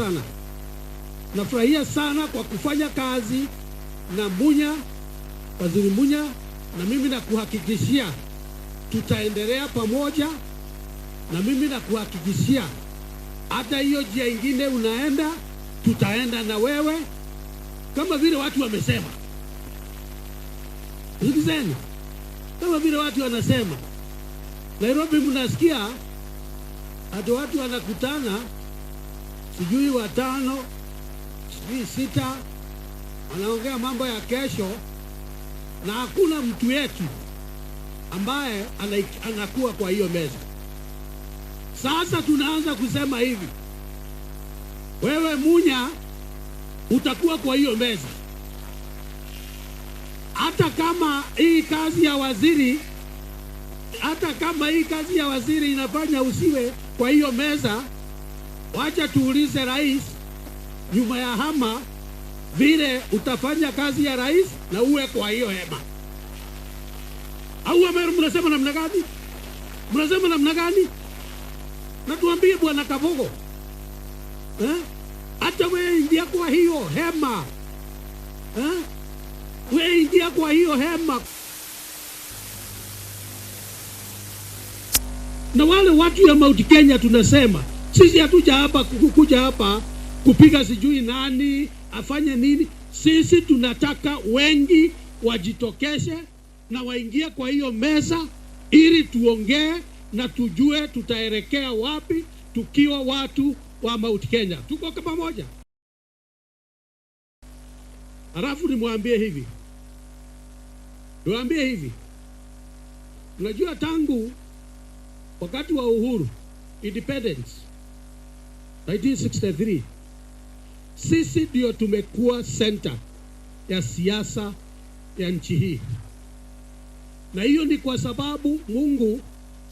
Sana. Nafurahia sana kwa kufanya kazi na Munya, Waziri Munya, na mimi nakuhakikishia tutaendelea pamoja, na mimi nakuhakikishia hata hiyo njia ingine unaenda, tutaenda na wewe, kama vile watu wamesema. Sikizeni, kama vile watu wanasema Nairobi, mnasikia hata watu wanakutana sijui watano sijui sita, wanaongea mambo ya kesho, na hakuna mtu yetu ambaye anakuwa kwa hiyo meza. Sasa tunaanza kusema hivi, wewe Munya utakuwa kwa hiyo meza, hata kama hii kazi ya waziri, hata kama hii kazi ya waziri inafanya usiwe kwa hiyo meza. Wacha tuulize rais nyuma ya hama vile utafanya kazi ya rais na uwe kwa hiyo hema. Au Ameru, mnasema namna gani? Mnasema namna gani? Na tuambie Bwana Kabogo, eh? Hata wewe ingia kwa hiyo hema, eh? Wewe ingia kwa hiyo hema. Na wale watu ya Mount Kenya tunasema sisi hatuja hapa kuja hapa kupiga sijui nani afanye nini. Sisi tunataka wengi wajitokeshe na waingie kwa hiyo meza ili tuongee na tujue tutaelekea wapi tukiwa watu wa Mount Kenya. Tuko pamoja. Halafu nimwambie hivi, niwaambie hivi, unajua tangu wakati wa uhuru independence 1963 sisi ndio tumekuwa center ya siasa ya nchi hii, na hiyo ni kwa sababu Mungu,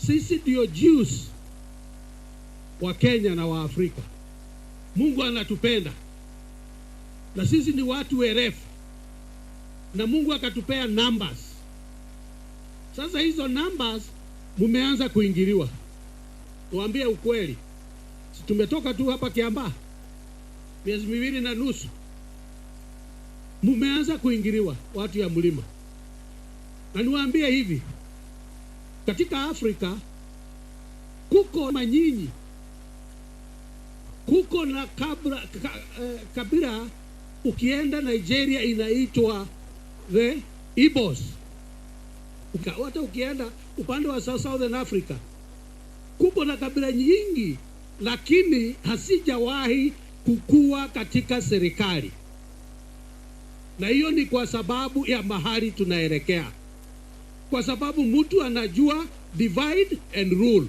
sisi ndio Jews wa Kenya na wa Afrika. Mungu anatupenda na sisi ni watu werefu, na Mungu akatupea numbers. Sasa hizo numbers mumeanza kuingiliwa. Tuambie ukweli, si tumetoka tu hapa Kiambaa miezi miwili na nusu, mumeanza kuingiliwa watu ya mlima. Na niwaambie hivi, katika Afrika kuko manyinyi, kuko na kabila ukienda Nigeria inaitwa the Igbos. Hata ukienda upande wa Southern Africa kuko na kabila nyingi, lakini hasijawahi kukua katika serikali, na hiyo ni kwa sababu ya mahali tunaelekea, kwa sababu mtu anajua divide and rule.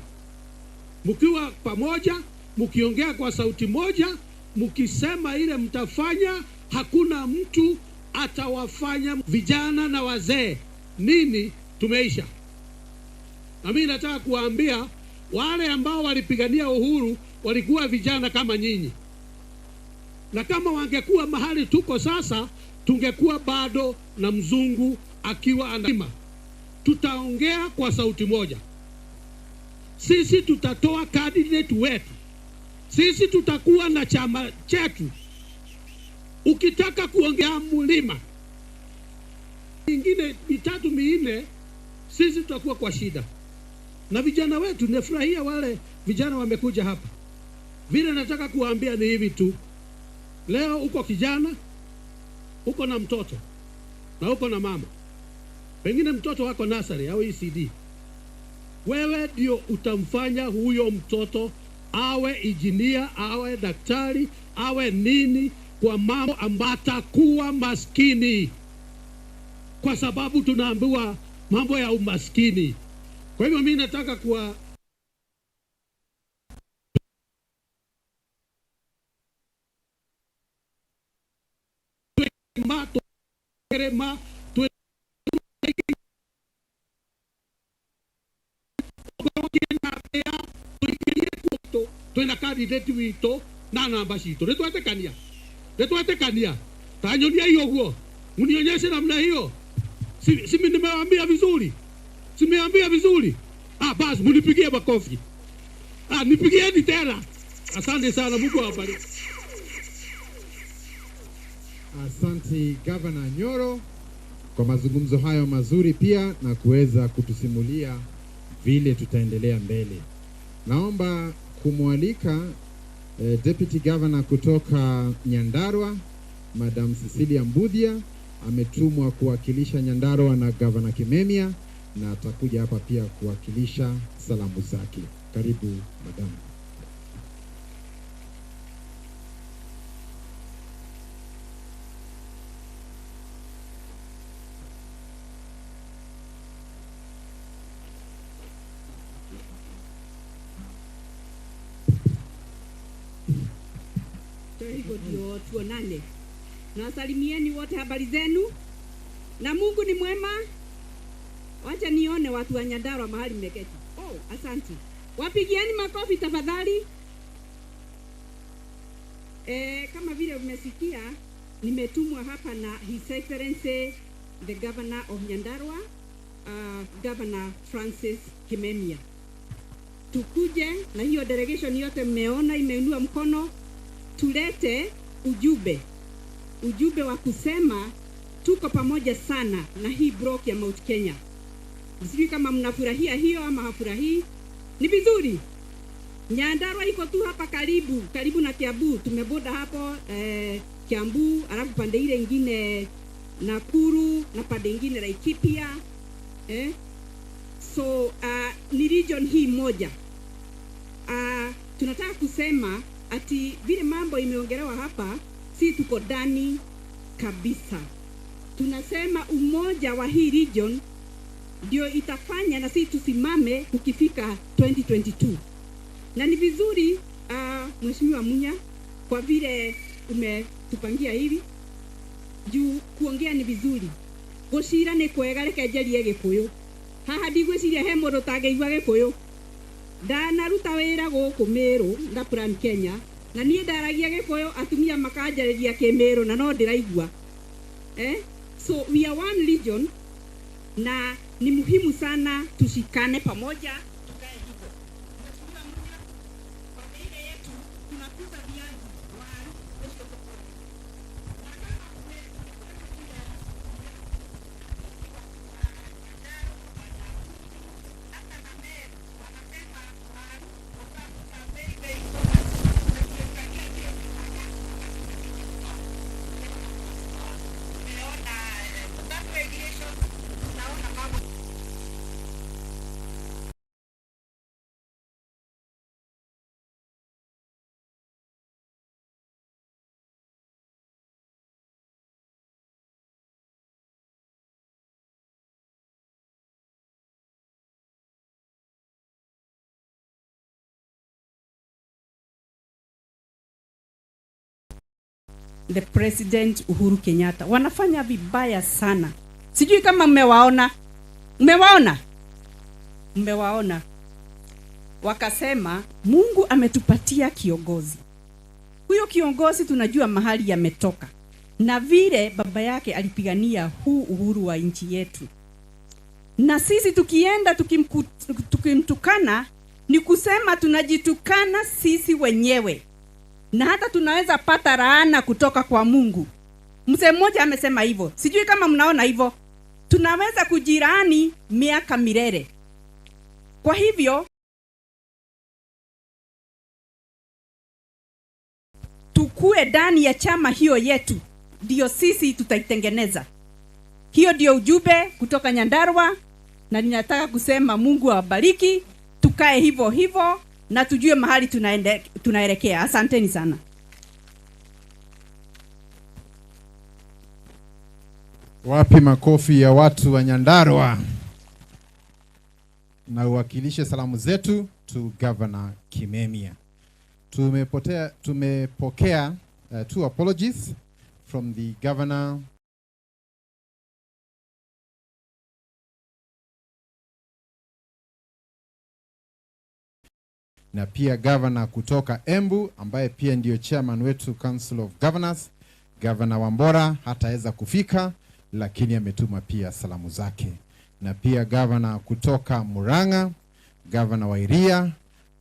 Mkiwa pamoja, mkiongea kwa sauti moja, mkisema ile mtafanya, hakuna mtu atawafanya vijana na wazee nini, tumeisha. Na mimi nataka kuwaambia wale ambao walipigania uhuru walikuwa vijana kama nyinyi, na kama wangekuwa mahali tuko sasa, tungekuwa bado na mzungu akiwa anasema. Tutaongea kwa sauti moja, sisi tutatoa candidate wetu, sisi tutakuwa na chama chetu. Ukitaka kuongea mlima mingine mitatu minne, sisi tutakuwa kwa shida. Na vijana wetu, nafurahia wale vijana wamekuja hapa. Vile nataka kuwaambia ni hivi tu, leo uko kijana, uko na mtoto na uko na mama, pengine mtoto wako nursery au ECD. Wewe ndio utamfanya huyo mtoto awe injinia, awe daktari, awe nini, kwa mambo ambayo atakuwa maskini, kwa sababu tunaambiwa mambo ya umaskini. Kwa hivyo mimi nataka kuwa twina candidate witũ na namba citũ. Nĩtwetĩkania, nĩtwetĩkania. Tanyonia hiyo guo, mnionyeshe namna hiyo. Si nimewaambia vizuri? Si nimewaambia vizuri? Basi mnipigie makofi. Nipigieni tena. Asante sana, Mungu awabariki. Asante, Governor Nyoro, kwa mazungumzo hayo mazuri pia na kuweza kutusimulia vile tutaendelea mbele. Naomba kumwalika Deputy Governor kutoka Nyandarua, Madam Cecilia Mbuthia, ametumwa kuwakilisha Nyandarua na Governor Kimemia na atakuja hapa pia kuwakilisha salamu zake. Karibu, madam. Hivyo ndio tuonane. Nawasalimieni wote, habari zenu, na Mungu ni mwema. Wacha nione watu wa Nyandarua mahali mmeketi. Oh, asante. Wapigieni makofi tafadhali. Kama vile umesikia, nimetumwa hapa na His Excellency the Governor of Nyandarua, Governor Francis Kimemia. Tukuje na hiyo delegation yote mmeona imeinua mkono, tulete ujumbe wa kusema tuko pamoja sana na hii block ya Mount Kenya. Sijui kama mnafurahia hiyo ama hafurahii. Ni vizuri. Nyandarua iko tu hapa karibu, karibu na Kiambu. Tumeboda hapo Kiambu, alafu pande ile ingine Nakuru na pande ingine Laikipia. So ni region hii moja. Tunataka kusema ati vile mambo imeongelewa hapa, si tuko ndani kabisa. Tunasema umoja wa hii region ndio itafanya na sisi tusimame ukifika 2022. Na ni vizuri, Mheshimiwa Munya, kwa vile umetupangia hivi, juu kuongea ni vizuri. Gucira ni kwega, reke njarie Gikuyu. Haha ndigwiciria he mundu tangĩigua Gikuyu. Ndanaruta wĩra gũkũ Meru na Plan Kenya, na niĩ ndaragia Gikuyu, atumia makanjarĩria kĩmĩrũ na no ndĩraigua. So we are one region na ni muhimu sana tushikane pamoja, tukae hivyo. Mheshimiwa Munya, kwa ile yetu tunakuza viazi, waru, vegetable. Na kama hata na Meru wanasema waru very very important. Na tukiangalia hiyo mipaka, tumeona tobacco regulation, tunaona mambo. The President Uhuru Kenyatta wanafanya vibaya sana. Sijui kama mmewaona. Mmewaona? Mmewaona. Wakasema Mungu ametupatia kiongozi. Huyo kiongozi tunajua mahali yametoka. Na vile baba yake alipigania huu uhuru wa nchi yetu. Na sisi tukienda tukimtukana ni kusema tunajitukana sisi wenyewe. Na hata tunaweza pata laana kutoka kwa Mungu. Mzee mmoja amesema hivyo. Sijui kama mnaona hivyo. Tunaweza kujirani miaka milele. Kwa hivyo tukue ndani ya chama hiyo yetu, ndio sisi tutaitengeneza. Hiyo ndio ujumbe kutoka Nyandarua, na ninataka kusema Mungu awabariki, tukae hivyo hivyo na tujue mahali tunaelekea. Asanteni sana. Wapi makofi ya watu wa Nyandarua? Na uwakilishe salamu zetu to Governor Kimemia. Tumepokea two apologies from the governor na pia governor kutoka Embu ambaye pia ndio chairman wetu Council of Governors, Governor Wambora hataweza kufika lakini ametuma pia salamu zake, na pia governor kutoka Murang'a, Governor wa Iria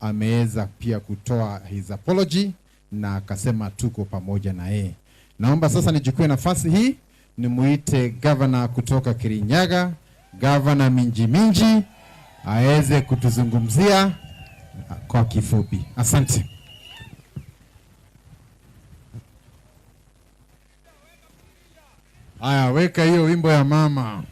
ameweza pia kutoa his apology na akasema tuko pamoja na yeye. Naomba sasa nichukue nafasi hii nimuite gavana kutoka Kirinyaga, Gavana Minji Minji, aweze kutuzungumzia kwa kifupi. Asante. Aya, weka hiyo wimbo ya mama.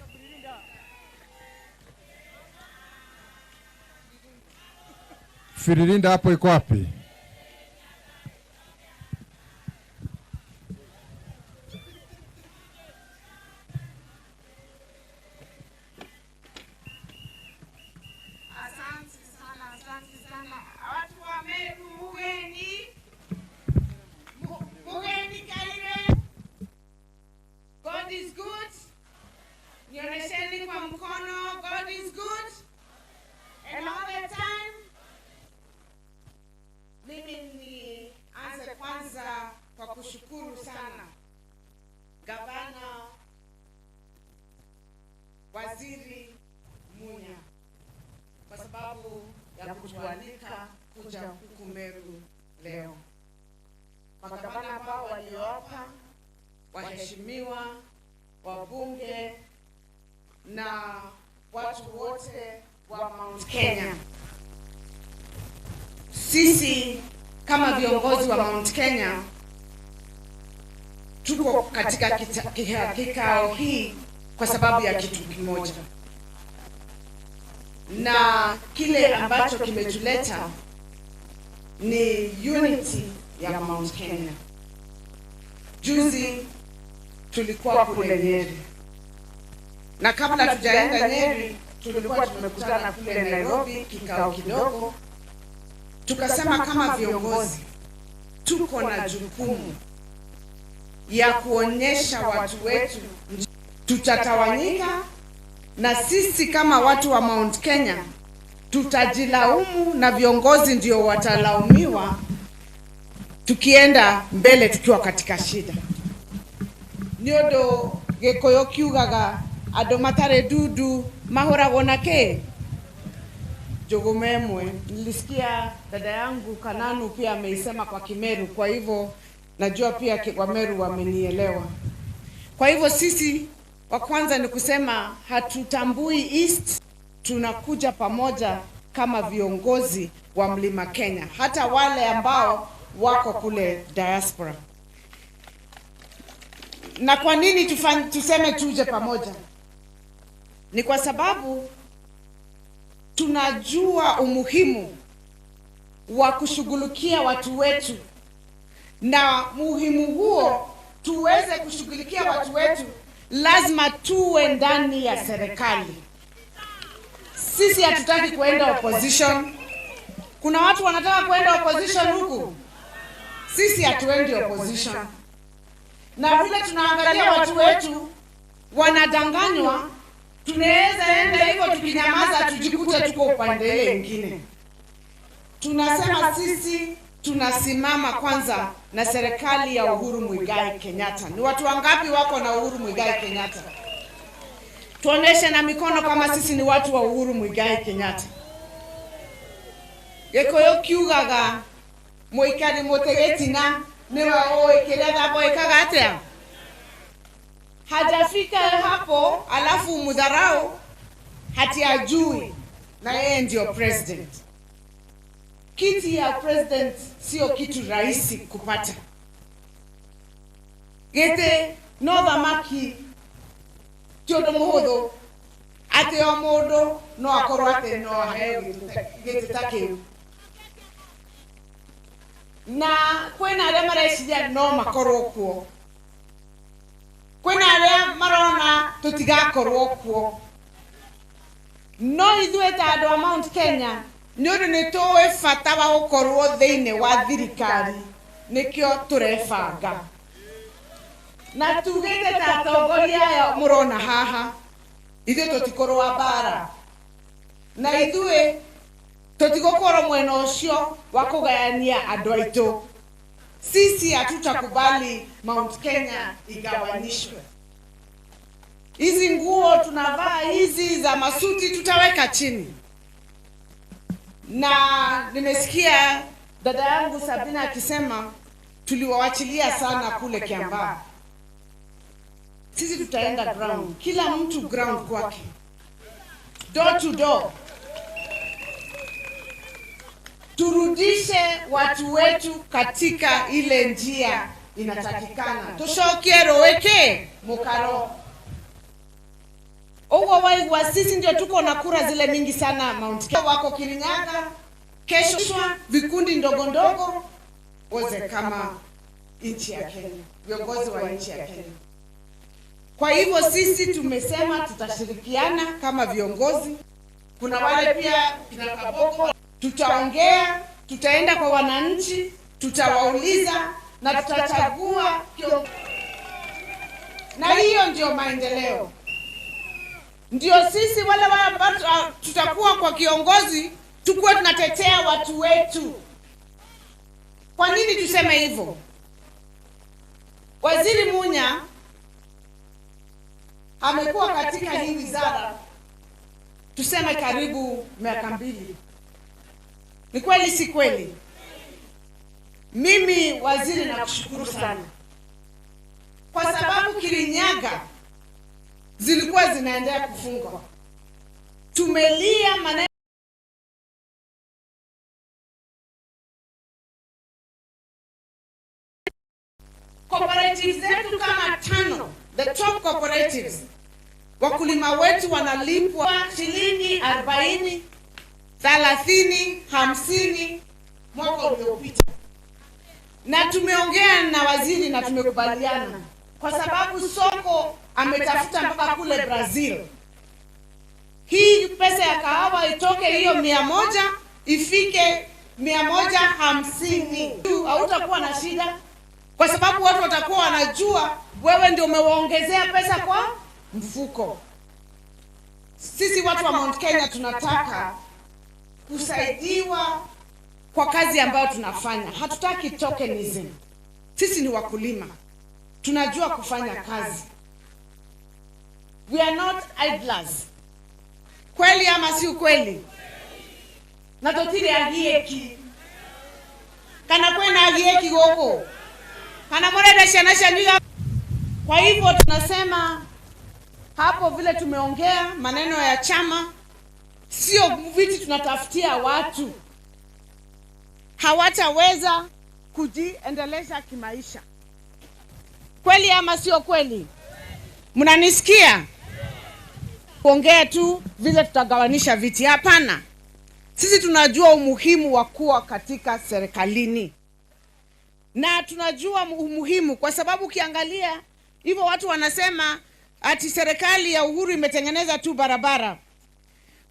Firirinda hapo iko wapi? Asante sana, asante sana. Watu wa Meru, mugeni. Mugeni kaire. God is good. Nionyesheni kwa mkono, God is good. And all the time. Mimi nianze kwanza kwa kushukuru sana Gavana Waziri Munya kwa sababu ya kutualika kuja huku Meru leo. Magavana ambao walio hapa, waheshimiwa, wabunge na watu wote wa Mount Kenya. Sisi kama viongozi wa Mount Kenya tuko katika kikao hii kwa sababu ya kitu kimoja, na kile ambacho kimetuleta ni unity ya Mount Kenya. Juzi tulikuwa kule Nyeri, na kabla tujaenda Nyeri tulikuwa tumekutana kule Nairobi kikao kidogo, tukasema kama viongozi tuko na jukumu ya kuonyesha watu wetu tutatawanyika, na sisi kama watu wa Mount Kenya tutajilaumu na viongozi ndio watalaumiwa tukienda mbele tukiwa katika shida. Nĩ ũndũ Gĩkũyũ kiugaga andũ matarĩ ndundu mahũragwo na kĩ? Njũgũma ĩmwe. Nilisikia dada yangu Kananu pia ameisema kwa Kimeru, kwa hivyo najua pia Wameru wamenielewa. Kwa hivyo sisi wa kwanza ni kusema hatutambui East, tunakuja pamoja kama viongozi wa Mlima Kenya, hata wale ambao wako kule diaspora. Na kwa nini tuseme tuje pamoja? Ni kwa sababu tunajua umuhimu wa kushughulikia watu wetu, na muhimu huo tuweze kushughulikia watu wetu lazima tuwe ndani ya serikali. Sisi hatutaki kuenda opposition. Kuna watu wanataka kuenda opposition huku, sisi hatuendi opposition. Na vile tunaangalia watu wetu wanadanganywa, tunaweza enda hivyo tukinyamaza tujikute tuko upande ile ingine. Tunasema sisi tunasimama kwanza na serikali ya Uhuru Muigai Kenyatta. Ni watu wangapi wako na Uhuru Muigai Kenyatta? Tuoneshe na mikono kama sisi ni watu wa Uhuru Muigai Kenyatta. Gĩkũyũ kiugaga mũikari mũtĩ gĩtina nĩwe ũĩ kĩrĩa thambo ĩkaga atĩa. Hajafika hapo alafu mudharau hati ajui na yeye ndio president. Kiti ya president sio kitu rahisi kupata. Gĩtĩ no thamaki ti ũndũ mũhũthũ atĩ o mũndũ no akorwo atĩ no aheo gĩtĩ ta kĩu. Na kwĩna arĩa mareciria no makorwo kuo, kwĩna arĩa marona tũtigakorwo kuo, no ithuĩ ta andũ a Mount Kenya nĩ ũndũ nĩ tũĩ bata wa gũkorwo thĩinĩ wa thirikari, nĩkĩo tũrebanga. Na tugĩte ta atongoria aya mũrona haha, ithuĩ tũtikũrũa mbara, na ithuĩ tũtigũkorwo mwena ũcio wa kũgayania andũ aitũ. Sisi hatutakubali Mount Kenya igawanyishwe. Hizi nguo tunavaa hizi za masuti tutaweka chini. Na nimesikia dada yangu Sabina akisema Tuliwawachilia sana kule Kiambaa. Sisi tutaenda ground, kila mtu ground kwake, door to door, turudishe watu wetu katika ile njia inatakikana. Tushokie roweke mukaro ugo waigwa, sisi ndio tuko na kura zile mingi sana Mount Kenya. Wako Kirinyaga, kesho vikundi ndogo ndogo woze kama nchi ya Kenya, viongozi wa nchi ya Kenya. Kwa hivyo sisi tumesema tutashirikiana kama viongozi. Kuna wale pia kina Kaboko, tutaongea, tutaenda kwa wananchi, tutawauliza na tutachagua kiongozi. Na hiyo ndio maendeleo. Ndio sisi wale ambao tutakuwa kwa kiongozi, tukuwe tunatetea watu wetu. Kwa nini tuseme hivyo? Waziri Munya amekuwa katika hii wizara tuseme karibu miaka 2. Ni kweli si kweli? Mimi waziri nakushukuru sana, kwa sababu Kirinyaga zilikuwa zinaendelea kufungwa. Tumelia maneno cooperatives zetu kama 5, the top cooperatives, wakulima wetu wanalipwa shilingi 40, 30, 50 mwaka uliopita. Na tumeongea na waziri na tumekubaliana, kwa sababu soko ametafuta mpaka kule Brazil. Hii pesa ya kahawa itoke hiyo 100 ifike 150. Hautakuwa na shida, kwa sababu watu watakuwa wanajua wewe ndio umewaongezea pesa kwa mfuko. Sisi watu wa Mount Kenya tunataka kusaidiwa kwa kazi ambayo tunafanya. Hatutaki tokenism. Sisi ni wakulima, tunajua kufanya kazi. We are not idlers. Kweli ama si ukweli? Na totire agieki. Kana kwena agieki goko. Kana murenda ciana cianyu. Kwa hivyo tunasema hapo vile tumeongea maneno ya chama, sio viti tunatafutia watu. Hawataweza kujiendeleza kimaisha. Kweli ama sio kweli? Mnanisikia? Kuongea tu vile tutagawanisha viti, hapana. Sisi tunajua umuhimu wa kuwa katika serikalini. Na tunajua umuhimu, kwa sababu ukiangalia hivyo watu wanasema ati serikali ya Uhuru imetengeneza tu barabara.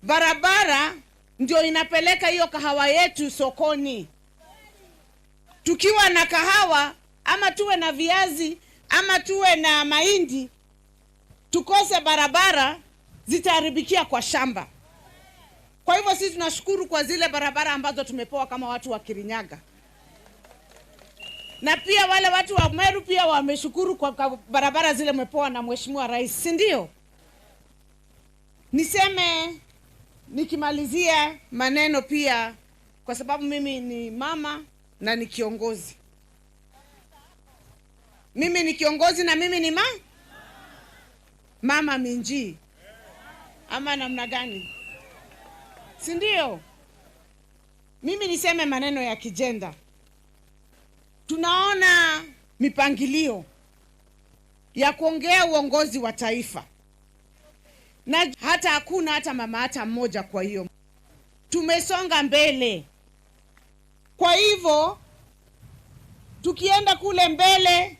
Barabara ndio inapeleka hiyo kahawa yetu sokoni. Tukiwa na kahawa ama tuwe na viazi ama tuwe na mahindi, tukose barabara, zitaharibikia kwa shamba. Kwa hivyo sisi tunashukuru kwa zile barabara ambazo tumepewa kama watu wa Kirinyaga. Na pia wale watu wa Meru pia wameshukuru kwa barabara zile mmepewa na Mheshimiwa Rais, si ndio? Niseme nikimalizia maneno pia, kwa sababu mimi ni mama na ni kiongozi. Mimi ni kiongozi na mimi ni mama Minji. Ama namna gani? Si ndio? Mimi niseme maneno ya kijenda. Tunaona mipangilio ya kuongea uongozi wa taifa. Na hata hakuna hata mama hata mmoja. Kwa hiyo tumesonga mbele. Kwa hivyo tukienda kule mbele,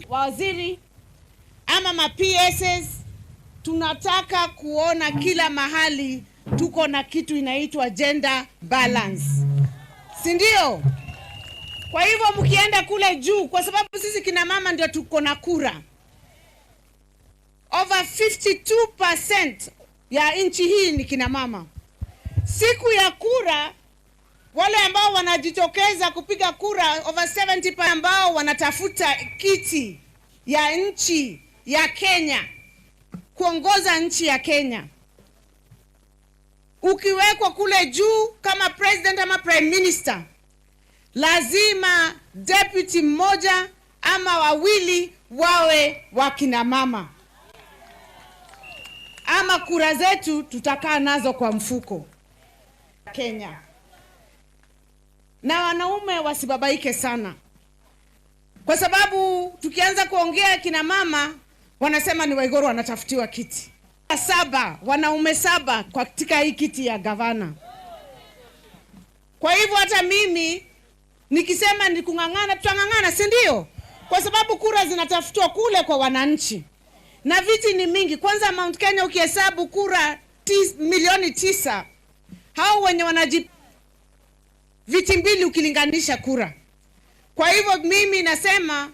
waziri ama ma PSs, tunataka kuona kila mahali tuko na kitu inaitwa gender balance. Si ndio? Kwa hivyo mkienda kule juu, kwa sababu sisi kina mama ndio tuko na kura. Over 52% ya nchi hii ni kina mama. Siku ya kura, wale ambao wanajitokeza kupiga kura, over 70% ambao wanatafuta kiti ya nchi ya Kenya, kuongoza nchi ya Kenya. Ukiwekwa kule juu kama president ama prime minister, Lazima deputy mmoja ama wawili wawe wakina mama, ama kura zetu tutakaa nazo kwa mfuko. Kenya. Na wanaume wasibabaike sana, kwa sababu tukianza kuongea kina mama wanasema ni Waiguru wanatafutiwa kiti. 7 wanaume 7 katika hii kiti ya gavana. Kwa hivyo hata mimi nikisema ni kung'ang'ana, tutang'ang'ana, si ndio? Kwa sababu kura zinatafutwa kule kwa wananchi na viti ni mingi. Kwanza Mount Kenya ukihesabu kura milioni 9, hao wenye wanaji viti 2 ukilinganisha kura. Kwa hivyo mimi nasema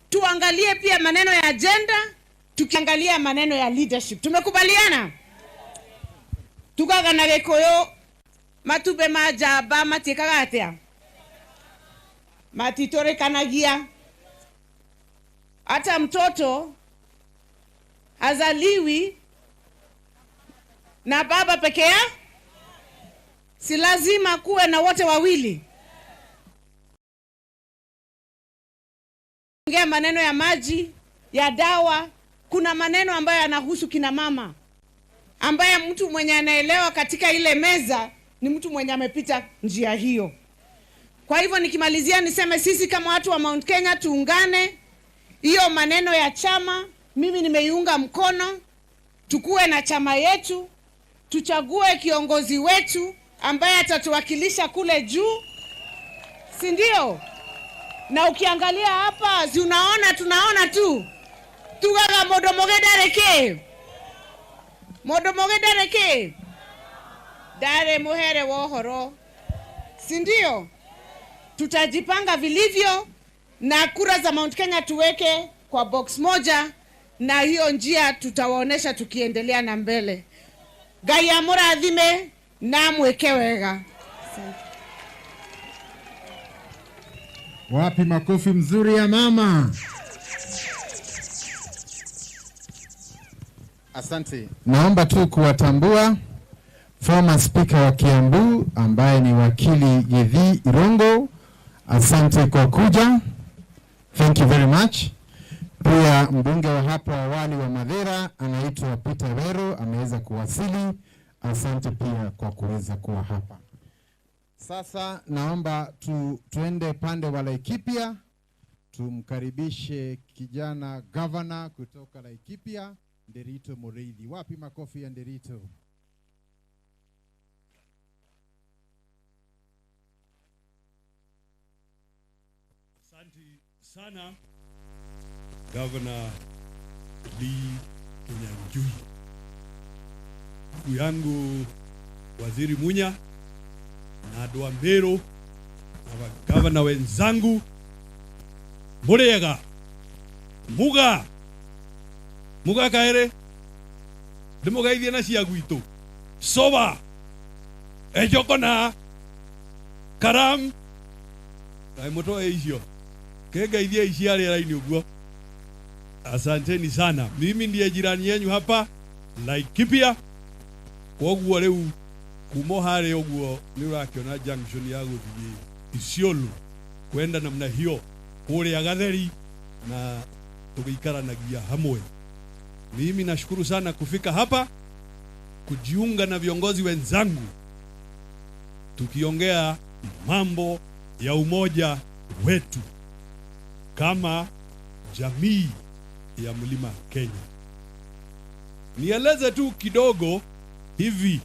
tuangalie pia maneno ya agenda, tukiangalia maneno ya leadership. Tumekubaliana? Tukaga na Gikuyu matube majamba matiekaga atia? Matitorikanagia. Hata mtoto hazaliwi na baba peke yake, si lazima kuwe na wote wawili. Ongea maneno ya maji, ya dawa, kuna maneno ambayo yanahusu kina mama, ambaye mtu mwenye anaelewa katika ile meza ni mtu mwenye amepita njia hiyo. Kwa hivyo nikimalizia niseme sisi kama watu wa Mount Kenya tuungane. Hiyo maneno ya chama mimi nimeiunga mkono. Tukue na chama yetu, tuchague kiongozi wetu ambaye atatuwakilisha kule juu, si ndio? Na ukiangalia hapa, si unaona, tunaona tu tugaga mondo mugendareke, mondo mugendareke dare muhere wohoro, si ndio? Tutajipanga vilivyo na kura za Mount Kenya tuweke kwa box moja, na hiyo njia tutawaonesha tukiendelea na mbele. Ngai amurathime na mweke wega. Wapi makofi mzuri ya mama? Asante. Naomba tu kuwatambua former speaker wa Kiambu ambaye ni wakili Githii Irungu. Asante kwa kuja. Thank you very much. Pia mbunge wa hapo awali wa Mathira anaitwa Peter Weru ameweza kuwasili. Asante pia kwa kuweza kuwa hapa. Sasa naomba tuende pande wa Laikipia, tumkaribishe kijana governor kutoka Laikipia, Nderitu Muriithi. Wapi makofi ya Nderitu? Asante sana Governor Lee Kinyanjui. Ndugu yangu Waziri Munya na andũ a Meru na gavana wenzangu, muriega muga muga kaere ndimugeithie na cia gwitũ soba ejokona karam kaĩ mũtoe icio kengeithie ici arĩ ũguo. Asanteni sana. Mimi ndiye jirani yenyu hapa Laikipia. Koguo rĩu kuma harĩa ũguo nĩ ũrakĩona junction ya gũthiĩ Isiolo kwenda namna hiyo kũrĩa Gatheri, na tũgĩikaranagia hamwe. Mimi nashukuru sana kufika hapa kujiunga na viongozi wenzangu tukiongea mambo ya umoja wetu kama jamii ya Mlima Kenya. Nieleze tu kidogo hivi.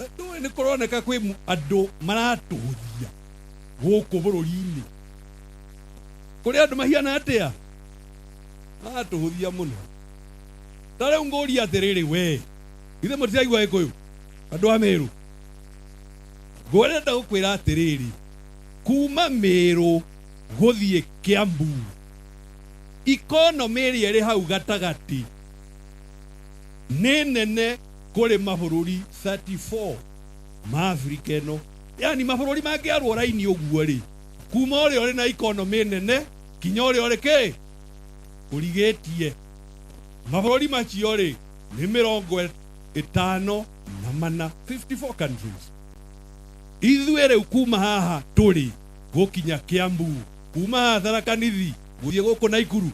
Ndũĩ nĩ kũroneka kwĩ andũ maratũhũthia gũkũ bũrũri-inĩ. Kũrĩ andũ mahiana atĩa? Maratũhũthia mũno. Ta rĩu ngũria atĩrĩrĩ, we ithe mũtiraigua Gĩkũyũ, andũ a Meru? Ngwenda gũkwĩra atĩrĩrĩ, kuma Meru gũthiĩ Kiambu, ikonomĩ ĩrĩa ĩrĩ hau gatagatĩ nĩ nene kũrĩ mabũrũri 34 ma Afrika ĩno. Yani mabũrũri mangĩarwo raini ũguo rĩ, kuma ũrĩa ũrĩ na ikonomĩ nene kinya ũrĩa ũrĩ kĩ ũrigĩtie. Mabũrũri macio rĩ nĩ 54, 54 countries. Ithuĩ rĩu kuma haha tũrĩ gũkinya Kiambu, kuma haha Tharaka Nithi gũthiĩ gũkũ Naikuru,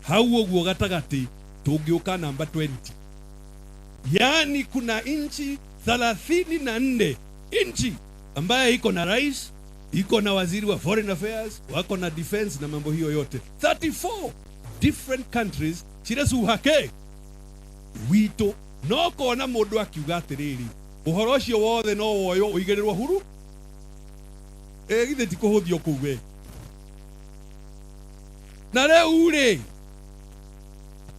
hau ũguo gatagatĩ tũngĩũka namba 20. Yaani kuna nchi 34, nchi ambaye iko na rais, iko na waziri wa foreign affairs, wako na defense na mambo hiyo yote. 34 different countries cirecuhake witũ. No kona mũndũ akiuga atĩrĩrĩ, ũhoro ũcio wothe no woywo ũigĩrĩrwo huru. Ĩ githĩ ti kũhũthio kũu we? Na rĩu rĩ,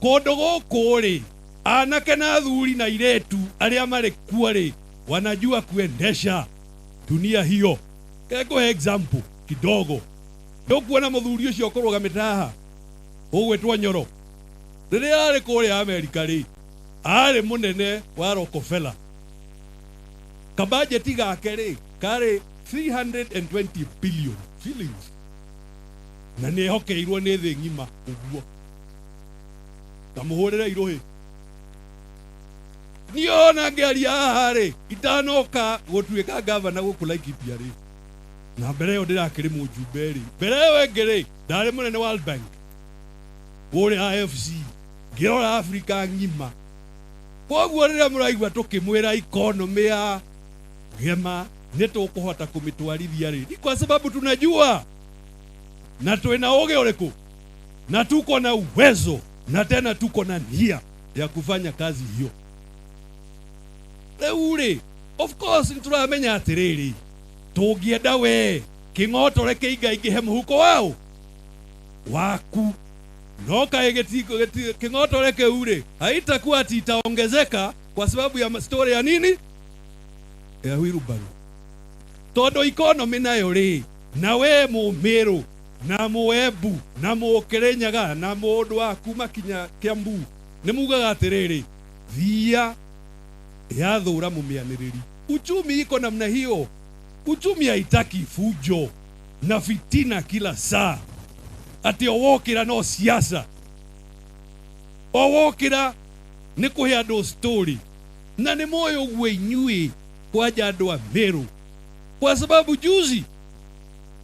kũndũ gũkũ rĩ, anake na athuri na airĩtu arĩa marĩ kuo rĩ, wanajua kuendesha dunia hiyo. Kekũhe example kidogo. Ndũkuona mũthuri ũcio ũkũrũgamĩte haha ũgwĩtwo Nyoro, rĩrĩa arĩ kũrĩa Amerika rĩ, arĩ mũnene wa Rockefeller. Kabajeti gake rĩ karĩ 320 billion shillings, na nĩ ehokeirwo nĩ thĩ ng'ima ũguo. Tamũhũrĩre irũhĩ. Niĩ ona ngĩaria haha rĩ, itanoka gũtuĩka gavana gũkũ Laikipia rĩ, na mbere ĩyo ndĩrakĩrĩ mũjumbe rĩ, mbere ĩyo ĩngĩ rĩ, ndarĩ mũnene World Bank kũrĩa IFC, ngĩrora Afrika ng'ima. Koguo rĩrĩa mũraigua tũkĩmwĩra economy ya gema nĩ tũkũhota kũmĩtwarithia rĩ, ni kwa sababu tunajua na twĩna ũgĩ ũrĩkũ na tuko na uwezo na tena tuko na nia ya kufanya kazi hiyo. Rĩu rĩ, of course nĩtũramenya atĩrĩrĩ, tũngĩenda we kĩng'otore kĩingaingĩhe mũhuko wao waku, no kaĩ kĩng'otore kĩu rĩ haitakuwa ati itaongezeka kwa sababu ya story ya nini ya wheelbarrow, tondũ economy nayo rĩ, na we Mũmĩrũ na Mũembu na Mũkĩrĩnyaga na mũndũ wa kuma kinya Kiambu nĩ mugaga atĩrĩrĩ, thia yathũra mũmĩanĩrĩri. Uchumi iko namna hiyo. Uchumi haitaki fujo na fitina kila saa, ati owokĩra no siasa, owokĩra nĩ kũhe andũ story. Na nĩ moĩ ũguo inyuĩ kwanja andũ a Meru, kwa sababu juzi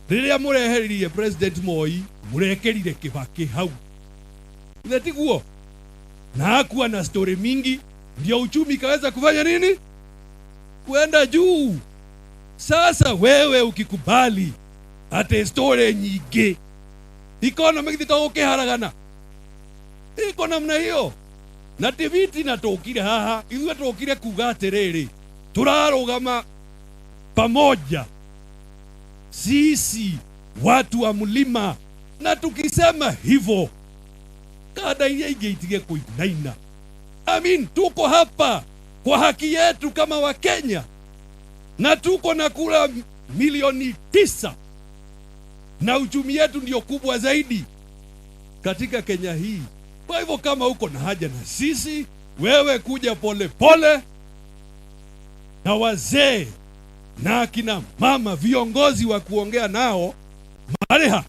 rĩrĩa mũreheririe President Moi mũrekĩrire Kibaki hau, ile tiguo, na hakuwa na story mingi, ndio uchumi ikaweza kufanya nini, kwenda juu. Sasa wewe ukikubali ate story nyingĩ, economy githĩ to gũkĩharagana iko namna hiyo. Na tiviti na tũkire haha ithuĩ tũkire kuga atĩrĩrĩ, turarũgama pamoja sisi watu wa mlima, na tukisema hivyo kada iria ingĩ itige kuinaina. I mean, tuko hapa kwa haki yetu kama Wakenya, na tuko na kura milioni 9, na uchumi yetu ndio kubwa zaidi katika Kenya hii. Kwa hivyo kama uko na haja na sisi, wewe kuja pole pole na wazee na akina mama viongozi wa kuongea nao mareha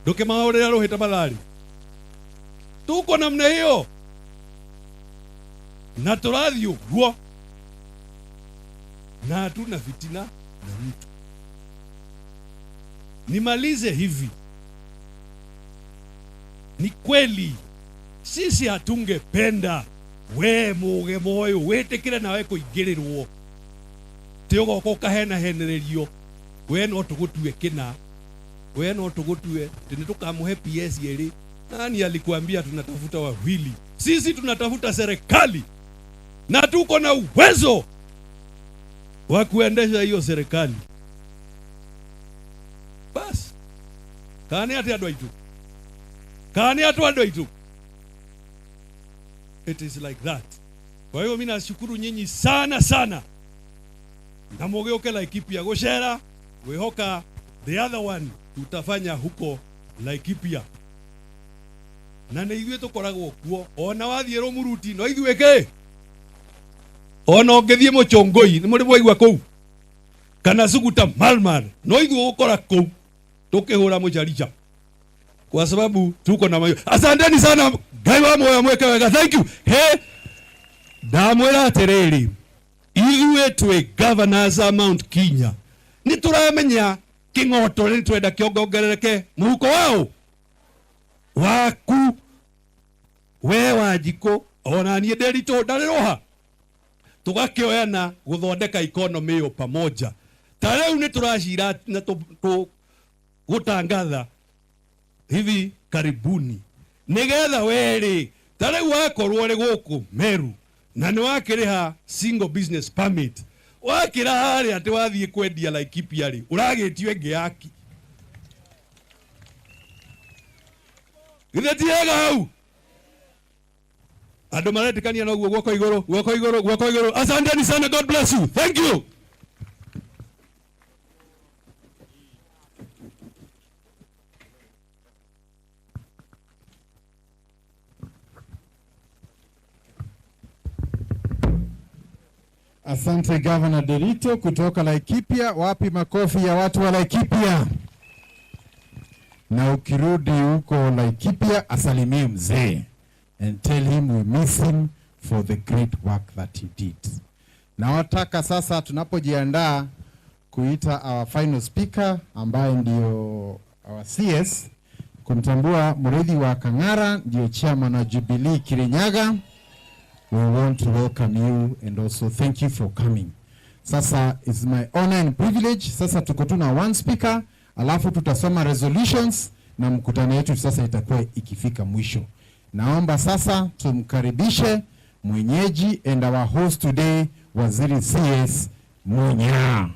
ndũkĩmahũrĩre rũhĩ tafadhali. Tuko namna hiyo na tũrathiĩ ũguo na hatuna fitina na mtu. Nimalize hivi, ni kweli sisi hatungependa we muge moyo wĩtĩkĩre nawe kũingĩrĩrwo, ti ũgoka ũkahenahenererio, we no tũgũtue kĩna, we no tũgũtue tĩ nĩ tũkamũhe PS ĩrĩ. Nani alikuambia tunatafuta wawili? Sisi tunatafuta serikali na tuko na uwezo wa kuendesha hiyo serikali. Bas kani ati andũ aitũ, kani atu andũ aitũ, it is like that. Kwa hiyo mimi nashukuru nyinyi sana sana, na mũgĩũke Laikipia gũcera, gwĩhoka the other one tutafanya huko Laikipia, na nĩ ithuĩ tũkoragwo kuo. Ona wathiĩ Rũmuruti no ithuĩ kĩ, ona ũngĩthiĩ Mũchongoi nĩ mũrĩ mwaigua kũu, kana Suguta Marmar, no ithuĩ ũgũkora kũu tũkĩhũra mũcharicha, kwa sababu tuko na mayo. Asanteni sana, Ngai wa moyo mweke wega. Thank you. He ndamwĩra atĩrĩrĩ, Ithuĩ twĩ governors a Mount Kenya nĩ tũramenya kĩng'oto nĩ twenda kĩongongerereke mũhuko wao waku we Wanjikũ ona niĩ Ndĩritũ ndarĩ rũha tũgakĩoyana gũthondeka economy ĩyo pamoja. Ta rĩu nĩ tũracira na gũtangatha hivi karibuni nigetha werĩ ta rĩu wakorwo ũrĩ gũkũ Meru na nĩ wakĩrĩha single business permit, wakĩra harĩa atĩ wathiĩ kwendia Laikipia rĩ, ũragĩtio ĩngĩ yaki. Githĩ ti hega hau? Andũ maretĩkania noguo, guoko igũrũ, guoko igũrũ, guoko igũrũ. Asanteni sana, God bless you, thank you. Asante, Governor Derito kutoka Laikipia. Wapi makofi ya watu wa Laikipia? Na ukirudi huko Laikipia, asalimie mzee and tell him we miss him for the great work that he did. Nawataka sasa tunapojiandaa kuita our final speaker ambaye ndio our CS, kumtambua Muriithi wa Kang'ara, ndio chairman wa Jubilee Kirinyaga. We want to welcome you and also thank you for coming. Sasa it's my honor and privilege. Sasa tuko tu na one speaker, alafu tutasoma resolutions na mkutano wetu sasa itakuwa ikifika mwisho. Naomba sasa tumkaribishe mwenyeji and our host today, Waziri CS Munya.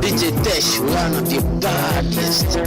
DJ Tesh, one of the baddest.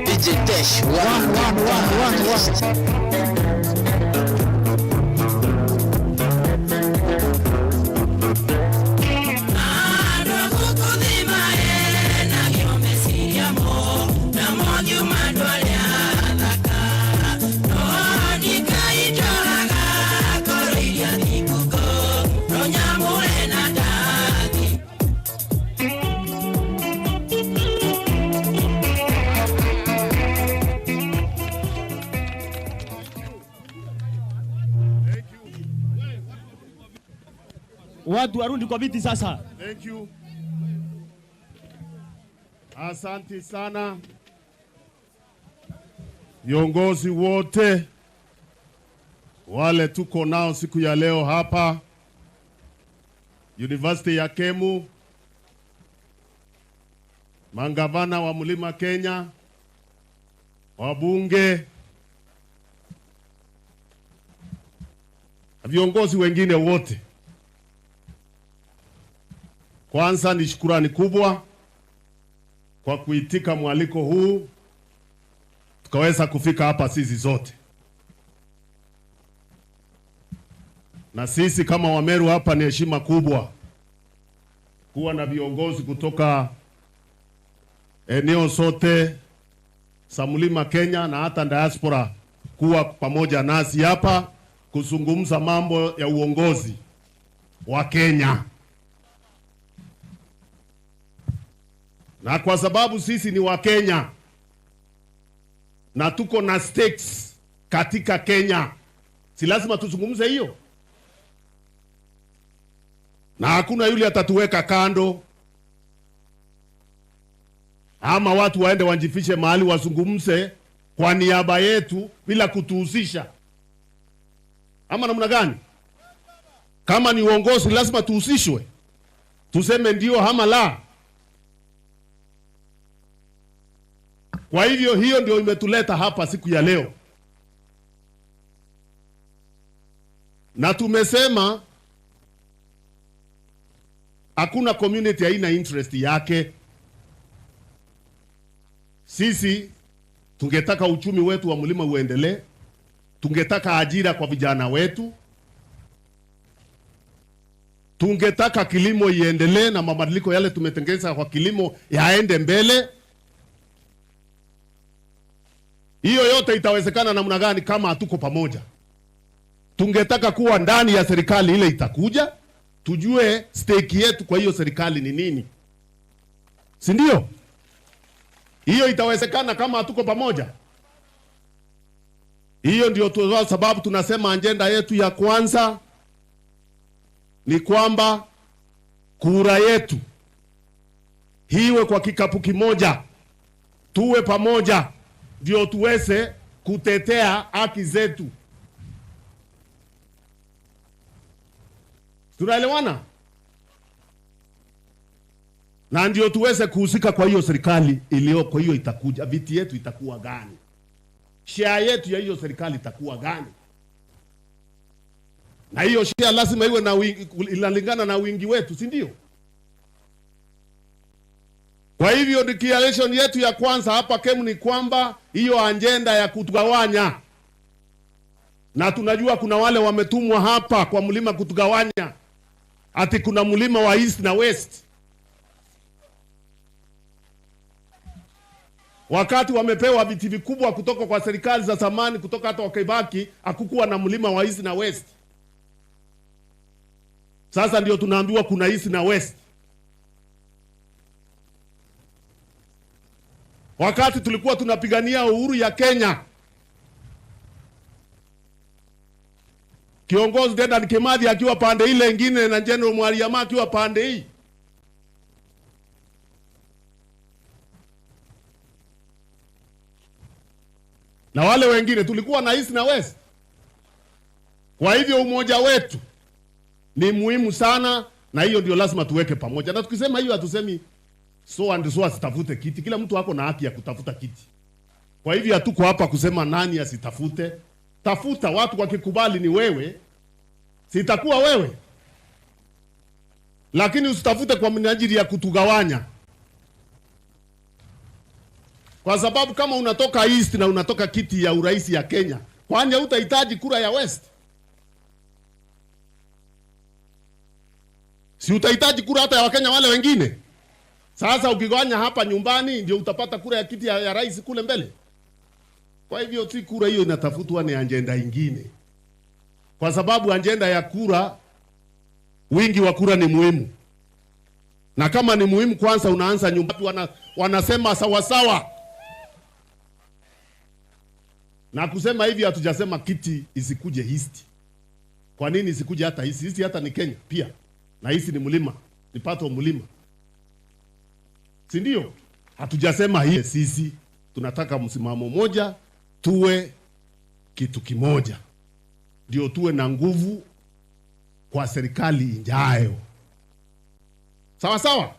DJ Tesh, one, one, one, one, one. Watu warudi kwa viti sasa. Thank you. Asante sana viongozi wote wale tuko nao siku ya leo hapa University ya Kemu, mangavana wa Mlima Kenya, wabunge, viongozi wengine wote. Kwanza ni shukurani kubwa kwa kuitika mwaliko huu tukaweza kufika hapa sisi zote. Na sisi kama Wameru hapa ni heshima kubwa kuwa na viongozi kutoka eneo zote za Mlima Kenya na hata diaspora kuwa pamoja nasi hapa kuzungumza mambo ya uongozi wa Kenya. Na kwa sababu sisi ni Wakenya na tuko na stakes katika Kenya, si lazima tuzungumze hiyo? Na hakuna yule atatuweka kando ama watu waende wanjifishe mahali wazungumze kwa niaba yetu bila kutuhusisha, ama namna gani? Kama ni uongozi lazima tuhusishwe, tuseme ndio ama la. Kwa hivyo hiyo ndio imetuleta hapa siku ya leo, na tumesema hakuna community haina interest yake. Sisi tungetaka uchumi wetu wa mlima uendelee, tungetaka ajira kwa vijana wetu, tungetaka kilimo iendelee na mabadiliko yale tumetengeza kwa kilimo yaende mbele. Hiyo yote itawezekana namna gani kama hatuko pamoja? Tungetaka kuwa ndani ya serikali ile itakuja, tujue stake yetu kwa hiyo serikali ni nini, si ndio? Hiyo itawezekana kama hatuko pamoja? Hiyo ndio sababu tunasema ajenda yetu ya kwanza ni kwamba kura yetu iwe kwa kikapu kimoja, tuwe pamoja, ndio tuweze kutetea haki zetu. Tunaelewana? Na ndio tuweze kuhusika kwa hiyo serikali iliyoko, hiyo itakuja, viti yetu itakuwa gani? Share yetu ya hiyo serikali itakuwa gani? Na hiyo share lazima iwe na wingi, inalingana na wingi wetu, si ndio? Kwa hivyo declaration yetu ya kwanza hapa Kemu ni kwamba hiyo ajenda ya kutugawanya, na tunajua kuna wale wametumwa hapa kwa mlima kutugawanya, ati kuna mlima wa East na West. Wakati wamepewa viti vikubwa kutoka kwa serikali za zamani, kutoka hata Wakibaki, hakukuwa na mlima wa East na West. Sasa ndio tunaambiwa kuna East na West. Wakati tulikuwa tunapigania uhuru ya Kenya, kiongozi Dedan Kimathi akiwa pande ile ingine na General Mwariama akiwa pande hii, na wale wengine tulikuwa na East na West. Kwa hivyo umoja wetu ni muhimu sana, na hiyo ndio lazima tuweke pamoja. Na tukisema hiyo hatusemi so and so asitafute kiti. Kila mtu ako na haki ya kutafuta kiti. Kwa hivyo hatuko hapa kusema nani asitafute. Tafuta, watu wakikubali ni wewe, sitakuwa wewe, lakini usitafute kwa minajili ya kutugawanya, kwa sababu kama unatoka East na unatoka kiti ya urais ya Kenya, kwani hutahitaji kura ya West? Si utahitaji kura hata ya Wakenya wale wengine? Sasa ukigawanya hapa nyumbani ndio utapata kura ya kiti ya rais kule mbele. Kwa hivyo si kura hiyo inatafutwa, ni ajenda ingine, kwa sababu ajenda ya kura, wingi wa kura ni muhimu, na kama ni muhimu, kwanza unaanza nyumbani. Wanasema sawa sawa, na kusema hivi hatujasema kiti isikuje East. Kwa nini isikuje hata East? East hata ni Kenya pia. Na hisi ni mlima, ni pato mlima, si ndio? Hatujasema hii sisi tunataka msimamo moja, tuwe kitu kimoja, ndio tuwe na nguvu kwa serikali ijayo. Sawa sawa,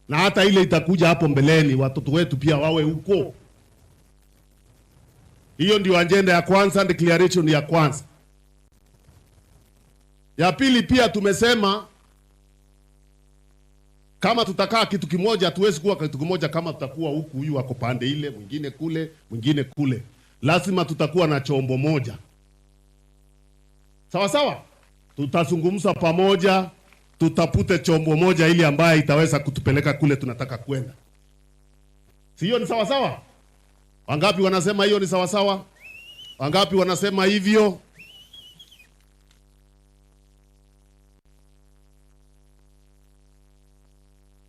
na hata ile itakuja hapo mbeleni, watoto wetu pia wawe huko. Hiyo ndio agenda ya kwanza, declaration ya kwanza. Ya pili pia tumesema kama tutakaa kitu kimoja, hatuwezi kuwa kitu kimoja kama tutakuwa huku, huyu ako pande ile, mwingine kule, mwingine kule. Lazima tutakuwa na chombo moja. Sawa sawa, tutazungumza pamoja, tutapute chombo moja ili ambaye itaweza kutupeleka kule tunataka kwenda. Si hiyo ni sawa sawa? Wangapi wanasema hiyo ni sawa sawa? Wangapi wanasema hivyo?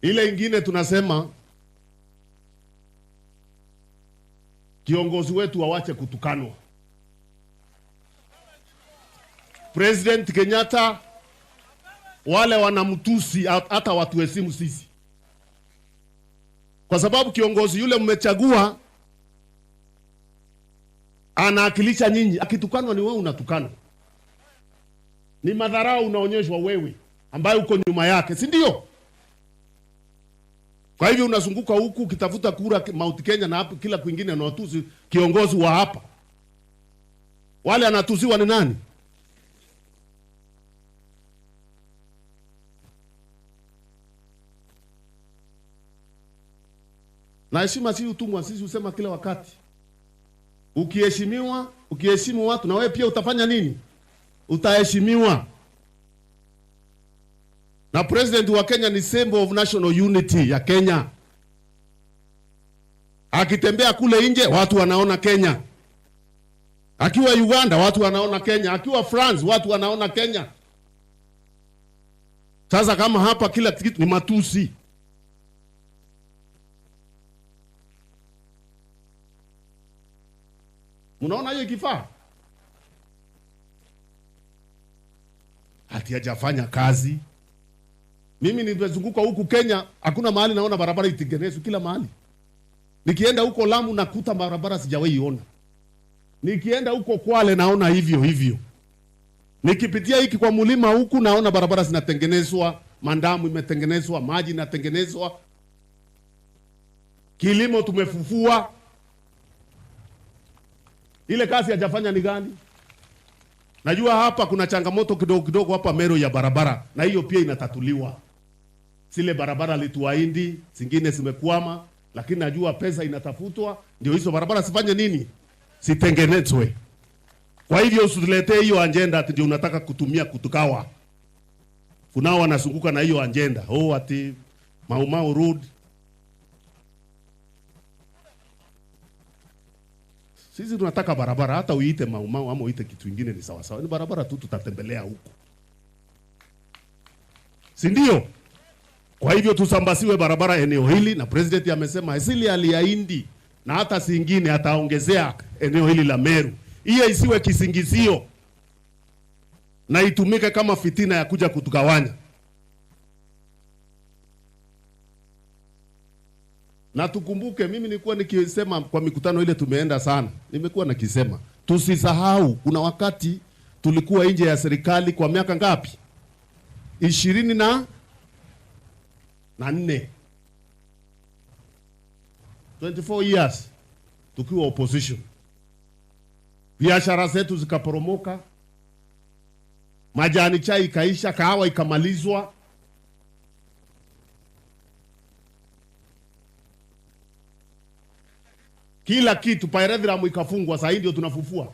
Ile ingine tunasema kiongozi wetu awache kutukanwa. President Kenyatta, wale wanamtusi hata watuheshimu sisi, kwa sababu kiongozi yule mmechagua anaakilisha nyinyi. Akitukanwa ni wewe unatukanwa, ni madharau unaonyeshwa wewe ambaye uko nyuma yake, si ndio? Kwa hivyo unazunguka huku ukitafuta kura Mount Kenya na hapo kila kwingine, unatusi kiongozi wa hapa. Wale anatusiwa ni nani? Na heshima si utumwa, sisi husema kila wakati. Ukiheshimiwa, ukiheshimu watu na wewe pia utafanya nini? Utaheshimiwa. Na president wa Kenya ni symbol of national unity ya Kenya. Akitembea kule nje watu wanaona Kenya. Akiwa Uganda watu wanaona Kenya, akiwa France watu wanaona Kenya. Sasa kama hapa kila kitu ni matusi. Mnaona hiyo ikifaa? Ati hajafanya kazi. Mimi nimezunguka huku Kenya, hakuna mahali naona barabara itengenezwe, kila mahali. Nikienda huko Lamu nakuta barabara sijawahi iona. Nikienda huko Kwale naona hivyo hivyo. Nikipitia hiki kwa mlima huku naona barabara zinatengenezwa, mandamu imetengenezwa, maji inatengenezwa. Kilimo tumefufua. Ile kazi hajafanya ni gani? Najua hapa kuna changamoto kidogo kidogo hapa Meru ya barabara, na hiyo pia inatatuliwa. Zile barabara lituaindi, zingine zimekwama, lakini najua pesa inatafutwa ndio hizo barabara sifanye nini? Sitengenezwe. Kwa hivyo usituletee hiyo agenda ati ndio unataka kutumia kutukawa. Kunao wanazunguka na hiyo agenda. Oh, ati Mau Mau Road. Sisi tunataka barabara, hata uiite Mau Mau ama uiite kitu kingine ni sawa sawa. Ni barabara tu tutatembelea huko. Si ndio? Kwa hivyo tusambasiwe barabara eneo hili, na president amesema asili aliahidi na hata zingine ataongezea eneo hili la Meru. Hiyo isiwe kisingizio na itumike kama fitina ya kuja kutugawanya. Na tukumbuke, mimi nilikuwa nikisema kwa mikutano ile tumeenda sana, nimekuwa nikisema tusisahau kuna wakati tulikuwa nje ya serikali kwa miaka ngapi? 24. 24 years tukiwa opposition. Biashara zetu zikaporomoka, majani chai ikaisha, kahawa ikamalizwa. Kila kitu, pyrethrum ikafungwa, sasa ndio tunafufua.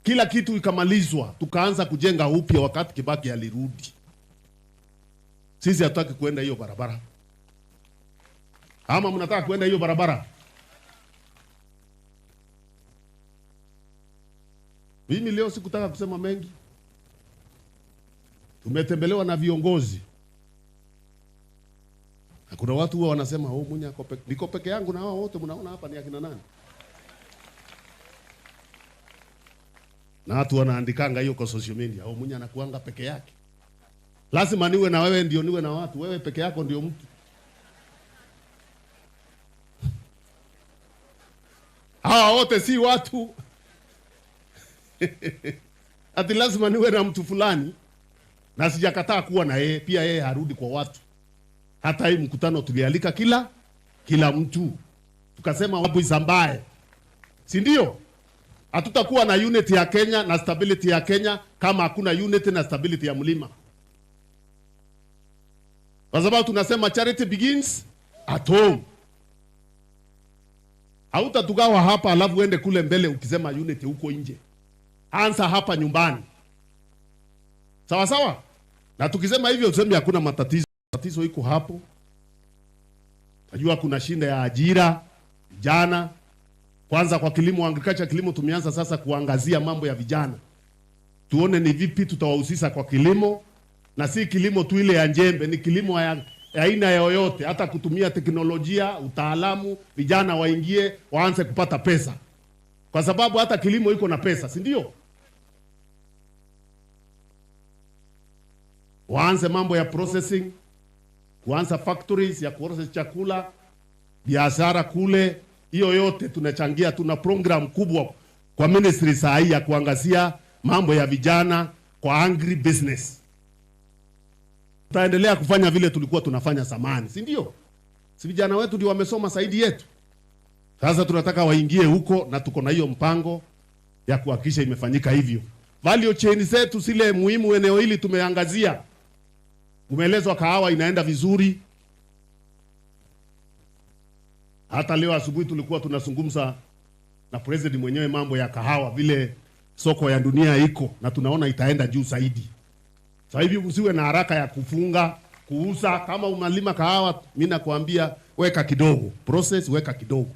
Kila kitu ikamalizwa, tukaanza kujenga upya wakati Kibaki alirudi. Sisi hatutaki kuenda hiyo barabara. Ama mnataka kuenda hiyo barabara? Mimi leo sikutaka kusema mengi. Tumetembelewa na viongozi. Na kuna watu huwa wanasema, oh, Munya ako niko peke yangu na hao wote mnaona hapa ni akina nani? Na watu wanaandikanga hiyo kwa social media, au Munya anakuanga peke yake. Lazima niwe na wewe ndio niwe na watu, wewe peke yako ndio mtu. Hawa wote si watu. Ati lazima niwe na mtu fulani, na sijakataa kuwa na yeye, pia yeye harudi kwa watu. Hata hii mkutano tulialika kila mtu. Tukasema wapo isambae. Si ndio? Hatutakuwa na unity ya Kenya na stability ya Kenya kama hakuna unity na stability ya mlima. Kwa sababu tunasema charity begins at home. Hautatugawa hapa alafu uende kule mbele ukisema unity huko nje. Anza hapa nyumbani. Sawa sawa? Na tukisema hivyo tuseme hakuna matatizo. Tatizo iko hapo. Najua kuna shinda ya ajira vijana. Kwanza kwa kilimo, agriculture kilimo, tumeanza sasa kuangazia mambo ya vijana. Tuone ni vipi tutawahusisha kwa kilimo, na si kilimo tu ile ya njembe, ni kilimo ya aina yoyote, hata kutumia teknolojia, utaalamu, vijana waingie waanze kupata pesa. Kwa sababu hata kilimo iko na pesa, si ndio? Waanze mambo ya processing, kuanza factories ya kuprocess chakula, biashara kule, hiyo yote tunachangia. Tuna program kubwa kwa ministry saa hii ya kuangazia mambo ya vijana kwa agri business. Tutaendelea kufanya vile tulikuwa tunafanya zamani, si ndio? Si vijana wetu ndio wamesoma zaidi yetu. Sasa tunataka waingie huko, na tuko na hiyo mpango ya kuhakikisha imefanyika hivyo. Value chain zetu zile muhimu eneo hili tumeangazia. Umeelezwa kahawa inaenda vizuri. Hata leo asubuhi tulikuwa tunazungumza na president mwenyewe mambo ya kahawa, vile soko ya dunia iko na tunaona itaenda juu zaidi. Sasa hivi usiwe na haraka ya kufunga, kuuza. Kama umalima kahawa, mimi nakwambia weka kidogo, process weka kidogo.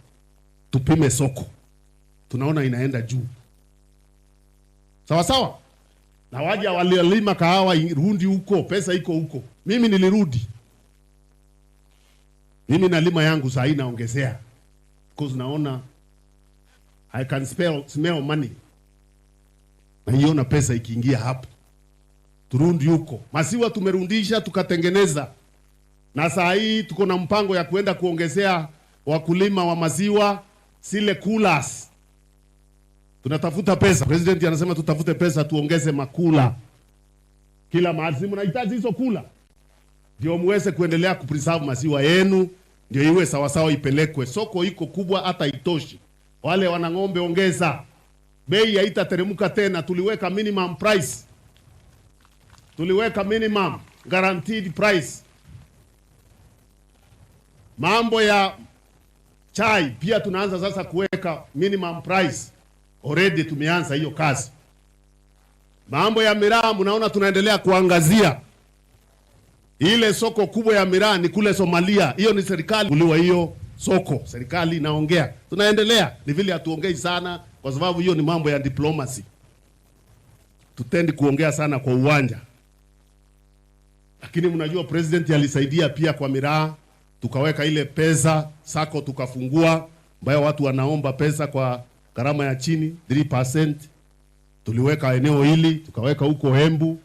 Tupime soko. Tunaona inaenda juu. Sawa sawa? Na waja waliolima kahawa rundi huko, pesa iko huko. Mimi nilirudi. Mimi nalima yangu saa hii naongezea. Because naona I can smell money. Naiona pesa ikiingia hapo. Turundi huko. Maziwa tumerundisha tukatengeneza. Na saa hii tuko na mpango ya kuenda kuongezea wakulima wa maziwa zile coolers. Tunatafuta pesa. President anasema tutafute pesa tuongeze makula. Kila mahali si mnahitaji hizo kula. Ndio muweze kuendelea kupreserve maziwa yenu, ndio iwe sawa sawa ipelekwe. Soko iko kubwa hata itoshi. Wale wana ng'ombe ongeza. Bei haitateremka tena, tuliweka minimum price. Tuliweka minimum guaranteed price. Mambo ya chai pia tunaanza sasa kuweka minimum price. Already tumeanza hiyo kazi. Mambo ya miraa mnaona tunaendelea kuangazia. Ile soko kubwa ya miraa ni kule Somalia. Hiyo ni serikali kuliwa hiyo soko. Serikali inaongea. Tunaendelea. Ni vile hatuongei sana kwa sababu hiyo ni mambo ya diplomacy. Tutendi kuongea sana kwa uwanja. Lakini mnajua president alisaidia pia kwa miraa, tukaweka ile pesa sako tukafungua ambayo watu wanaomba pesa kwa gharama ya chini 3%. Tuliweka eneo hili, tukaweka huko Embu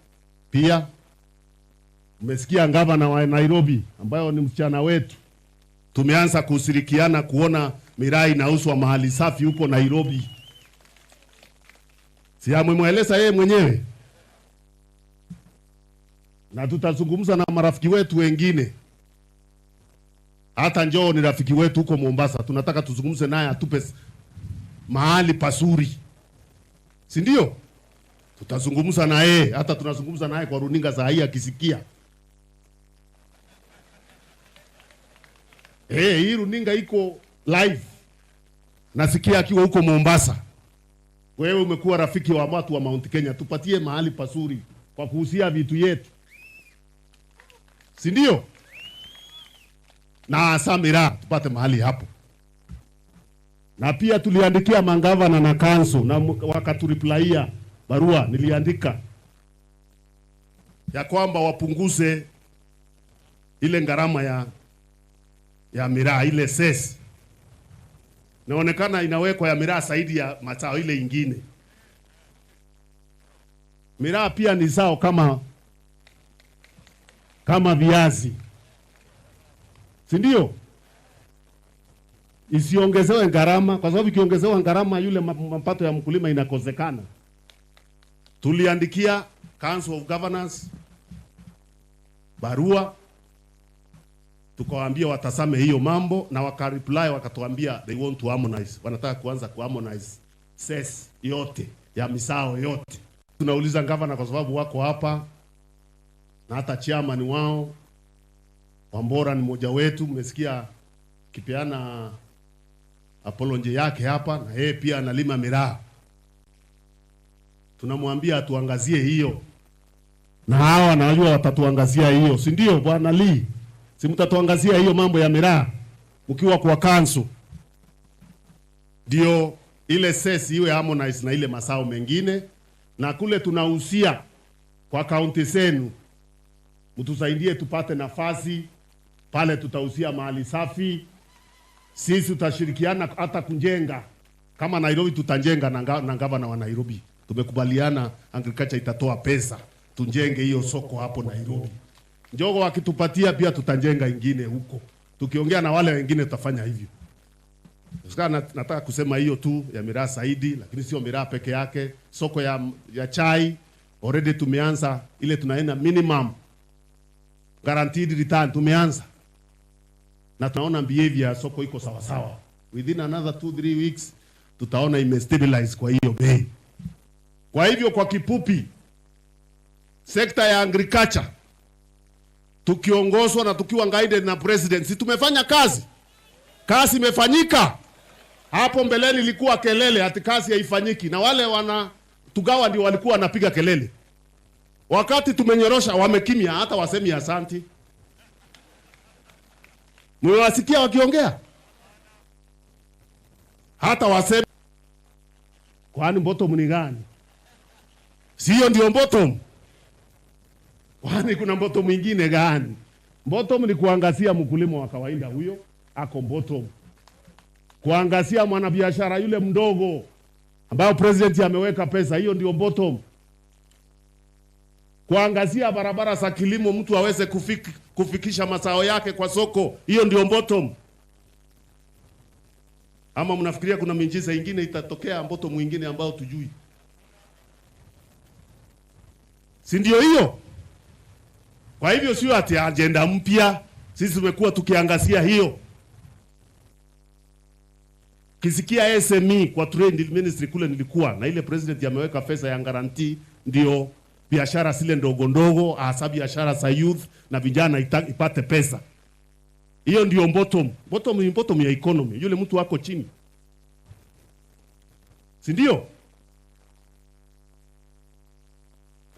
pia. Umesikia gavana wa Nairobi ambayo ni msichana wetu. Tumeanza kushirikiana kuona miraa inauzwa mahali safi huko Nairobi. Si amemweleza yeye mwenyewe? Na tutazungumza na marafiki wetu wengine. Hata njoo ni rafiki wetu huko Mombasa, tunataka tuzungumze naye atupe mahali pazuri. Si ndio? Tutazungumza na yeye, hata tunazungumza naye kwa runinga za hii akisikia. Hii runinga iko live. Nasikia akiwa huko Mombasa. Wewe umekuwa rafiki wa watu wa Mount Kenya, tupatie mahali pazuri kwa kuhusia vitu yetu. Si ndio? Na Samira tupate mahali hapo. Na pia tuliandikia mangavana na kansu na wakaturiplaia barua niliandika ya kwamba wapunguze ile gharama ya miraa, ile cess. Inaonekana inawekwa ya miraa zaidi ya mazao ile ingine. Miraa pia ni zao kama viazi, si ndio? Isiongezewe gharama, kwa sababu ikiongezewa gharama yule mapato ya mkulima inakosekana. Tuliandikia Council of Governors barua tukawaambia watazame hiyo mambo, na wakareply wakatuambia they want to harmonize, wanataka kuanza kuharmonize cess yote ya misao yote. Tunauliza gavana kwa sababu wako hapa na hata chairman wao Wambora ni mmoja wetu, mmesikia kipeana apology yake hapa, na yeye pia analima miraa. Tunamwambia atuangazie hiyo, na hawa wanajua watatuangazia hiyo, si ndio bwana Lee? Si mtatuangazia hiyo mambo ya miraa mkiwa kwa council, ndio ile cess iwe harmonize na ile masao mengine, na kule tunahusia kwa kaunti zenu, mtusaidie tupate nafasi pale, tutahusia mahali safi. Sisi tutashirikiana hata kujenga kama Nairobi, tutajenga na gavana wa Nairobi. Tumekubaliana agriculture itatoa pesa tujenge hiyo soko hapo Nairobi. Njogo wakitupatia pia tutajenga ingine huko. Tukiongea na wale wengine tutafanya hivyo. Sasa nataka kusema hiyo tu ya miraa zaidi, lakini sio miraa peke yake. Soko ya chai already tumeanza ile tunaenda minimum guaranteed return tumeanza, na tunaona behavior ya soko iko sawa sawa. Within another 2-3 weeks tutaona imestabilize kwa hiyo bei. Kwa hivyo kwa kifupi, sekta ya agriculture tukiongozwa na tukiwa guided na president, si tumefanya kazi, kazi imefanyika. Hapo mbeleni ilikuwa kelele ati kazi haifanyiki, na wale wana tugawa ndio walikuwa wanapiga kelele. Wakati tumenyorosha wamekimya, hata wasemi asanti. Mmewasikia wakiongea? Hata wasemi. Kwani bottom ni gani? Sio ndio bottom? Kwani kuna bottom mwingine gani? Bottom ni kuangazia mkulima wa kawaida, huyo ako bottom. Kuangazia mwanabiashara yule mdogo ambayo president ameweka pesa, hiyo ndio bottom. Kuangazia barabara za kilimo, mtu aweze kufikisha mazao yake kwa soko, hiyo ndio bottom. Ama mnafikiria kuna miujiza ingine itatokea bottom mwingine ambao tujui? Si ndio hiyo? Kwa hivyo sio ati agenda mpya, sisi tumekuwa tukiangazia hiyo. Kisikia SME kwa trade ministry kule nilikuwa na ile president ameweka pesa ya guarantee, ndio biashara zile ndogo ndogo, hasa biashara za youth na vijana ipate pesa. Hiyo ndio bottom. Bottom ni bottom ya economy. Yule mtu wako chini, si ndio?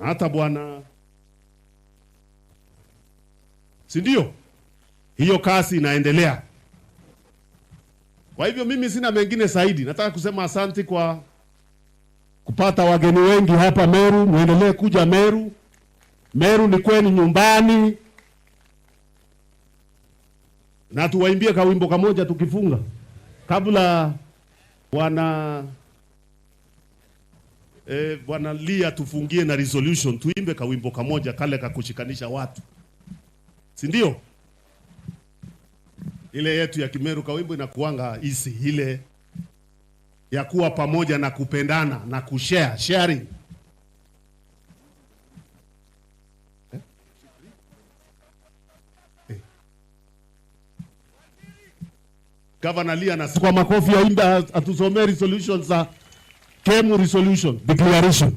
Hata bwana, si ndio? Hiyo kazi inaendelea. Kwa hivyo mimi sina mengine zaidi. Nataka kusema asante kwa kupata wageni wengi hapa Meru. Muendelee kuja Meru. Meru ni kwenu nyumbani. Na tuwaimbie kawimbo kamoja tukifunga. Kabla bwana Lia tufungie na resolution, tuimbe kawimbo kamoja kale kakushikanisha watu. Si ndio? Ile yetu ya Kimeru kawimbo inakuanga easy, ile ya kuwa pamoja na kupendana na kushare, sharing. Governor Lia na kwa makofi ya imba atusomee resolution za Kemu resolution declaration.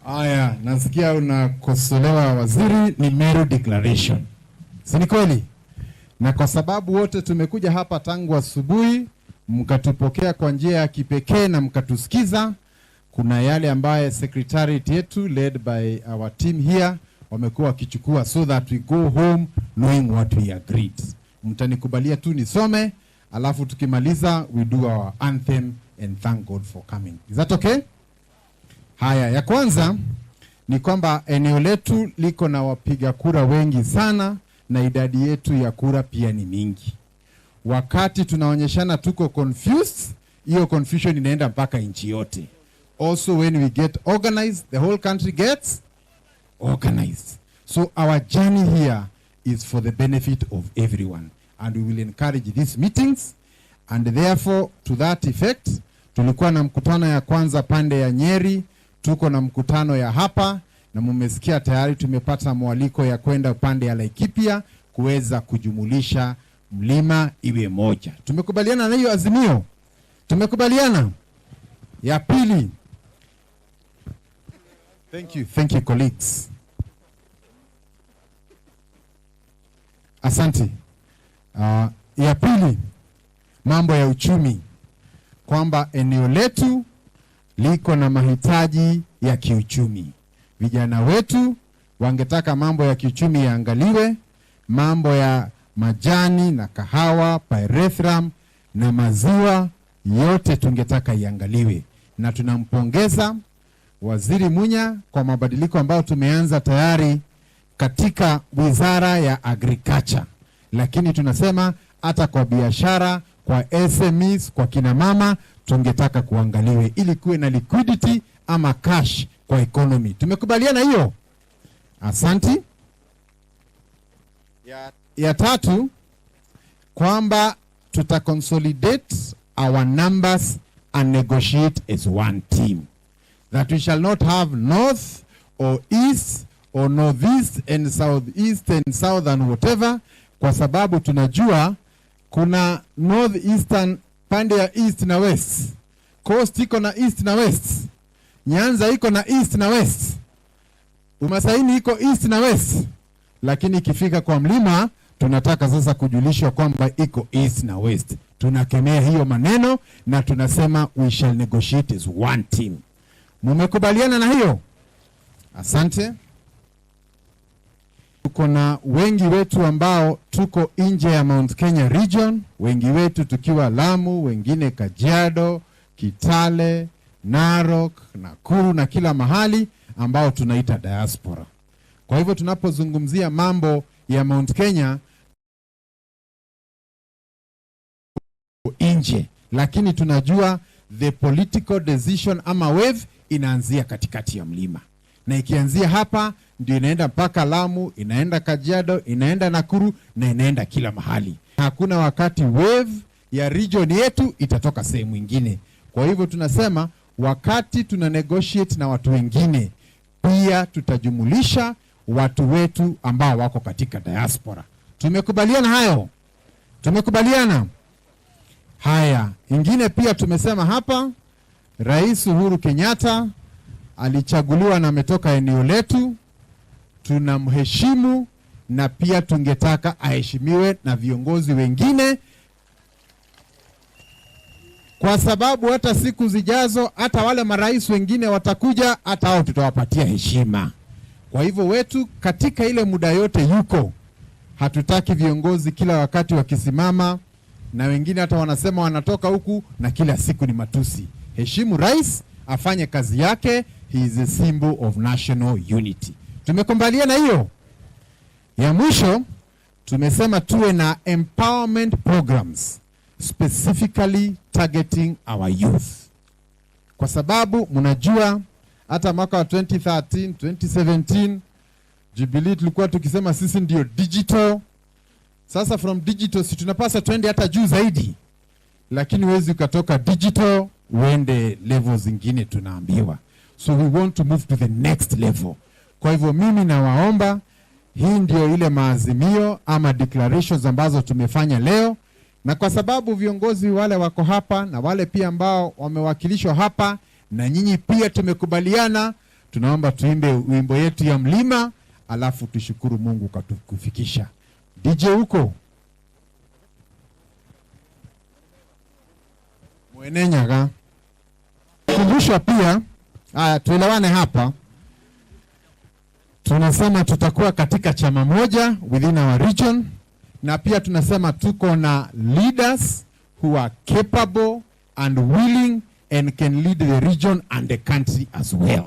Aya, nasikia unakosolewa waziri, ni Meru Declaration. Si ni kweli? Na kwa sababu wote tumekuja hapa tangu asubuhi, mkatupokea kwa njia ya kipekee na mkatusikiza, kuna yale ambaye secretariat yetu led by our team here wamekuwa wakichukua so that we go home knowing what we agreed. Mtanikubalia tu nisome, alafu tukimaliza we do our anthem and thank God for coming. Is that okay? Haya, ya kwanza ni kwamba eneo letu liko na wapiga kura wengi sana na idadi yetu ya kura pia ni mingi. Wakati tunaonyeshana tuko confused, Hiyo confusion inaenda mpaka nchi yote. Also, when we get organized, the whole country gets organized. So our journey here is for the benefit of everyone, and we will encourage these meetings. And therefore, to that effect, tulikuwa na mkutano ya kwanza pande ya Nyeri, tuko na mkutano ya hapa, na mumesikia tayari tumepata mwaliko ya kwenda pande ya Laikipia kuweza kujumulisha mlima iwe moja. Tumekubaliana na hiyo azimio? Tumekubaliana. Ya pili, thank you, thank you, colleagues. Asante. Ya pili, mambo ya uchumi, kwamba eneo letu liko na mahitaji ya kiuchumi. Vijana wetu wangetaka mambo ya kiuchumi yaangaliwe, mambo ya majani na kahawa, pyrethrum na maziwa, yote tungetaka iangaliwe, na tunampongeza Waziri Munya kwa mabadiliko ambayo tumeanza tayari katika wizara ya agriculture, lakini tunasema hata kwa biashara, kwa SMEs, kwa kina mama tungetaka kuangaliwe ili kuwe na liquidity ama cash kwa economy. Tumekubaliana hiyo? Asanti. Ya tatu, kwamba tuta consolidate our numbers and negotiate as one team, that we shall not have north or east or northeast and southeast and southern whatever, kwa sababu tunajua kuna northeastern pande ya east na west, Coast iko na east na west, Nyanza iko na east na west, Umasaini iko east na west, lakini ikifika kwa mlima tunataka sasa kujulishwa kwamba iko east na west. Tunakemea hiyo maneno na tunasema we shall negotiate as one team. Mumekubaliana na hiyo? Asante. Tuko na wengi wetu ambao tuko nje ya Mount Kenya region, wengi wetu tukiwa Lamu, wengine Kajiado, Kitale, Narok, Nakuru na kila mahali ambao tunaita diaspora. Kwa hivyo tunapozungumzia mambo ya Mount Kenya nje, lakini tunajua the political decision ama wave inaanzia katikati ya mlima, na ikianzia hapa ndio inaenda mpaka Lamu, inaenda Kajiado, inaenda Nakuru na inaenda kila mahali. Hakuna wakati wave ya region yetu itatoka sehemu ingine. Kwa hivyo tunasema wakati tuna negotiate na watu wengine, pia tutajumulisha watu wetu ambao wako katika diaspora. Tumekubaliana hayo? Tumekubaliana haya. Ingine pia tumesema hapa, Rais Uhuru Kenyatta alichaguliwa na ametoka eneo letu, tunamheshimu na pia tungetaka aheshimiwe na viongozi wengine, kwa sababu hata siku zijazo hata wale marais wengine watakuja, hata hao tutawapatia heshima. Kwa hivyo wetu katika ile muda yote yuko, hatutaki viongozi kila wakati wakisimama na wengine hata wanasema wanatoka huku na kila siku ni matusi. Heshimu rais, afanye kazi yake. He is a symbol of national unity. Tumekubaliana hiyo. Ya mwisho tumesema tuwe na empowerment programs specifically targeting our youth, kwa sababu mnajua hata mwaka wa 2013 2017 Jubilee tulikuwa tukisema sisi ndio digital. Sasa from digital si tunapasa twende hata juu zaidi, lakini huwezi ukatoka digital uende level zingine, tunaambiwa. So we want to move to the next level. Kwa hivyo mimi nawaomba, hii ndio ile maazimio ama declarations ambazo tumefanya leo, na kwa sababu viongozi wale wako hapa na wale pia ambao wamewakilishwa hapa na nyinyi pia tumekubaliana, tunaomba tuimbe wimbo yetu ya mlima, alafu tushukuru Mungu kwa kutufikisha. DJ huko Mwenenyaga kumbushwa pia. Haya, tuelewane hapa. Tunasema tutakuwa katika chama moja within our region, na pia tunasema tuko na leaders who are capable and willing and can lead the region and the country as well,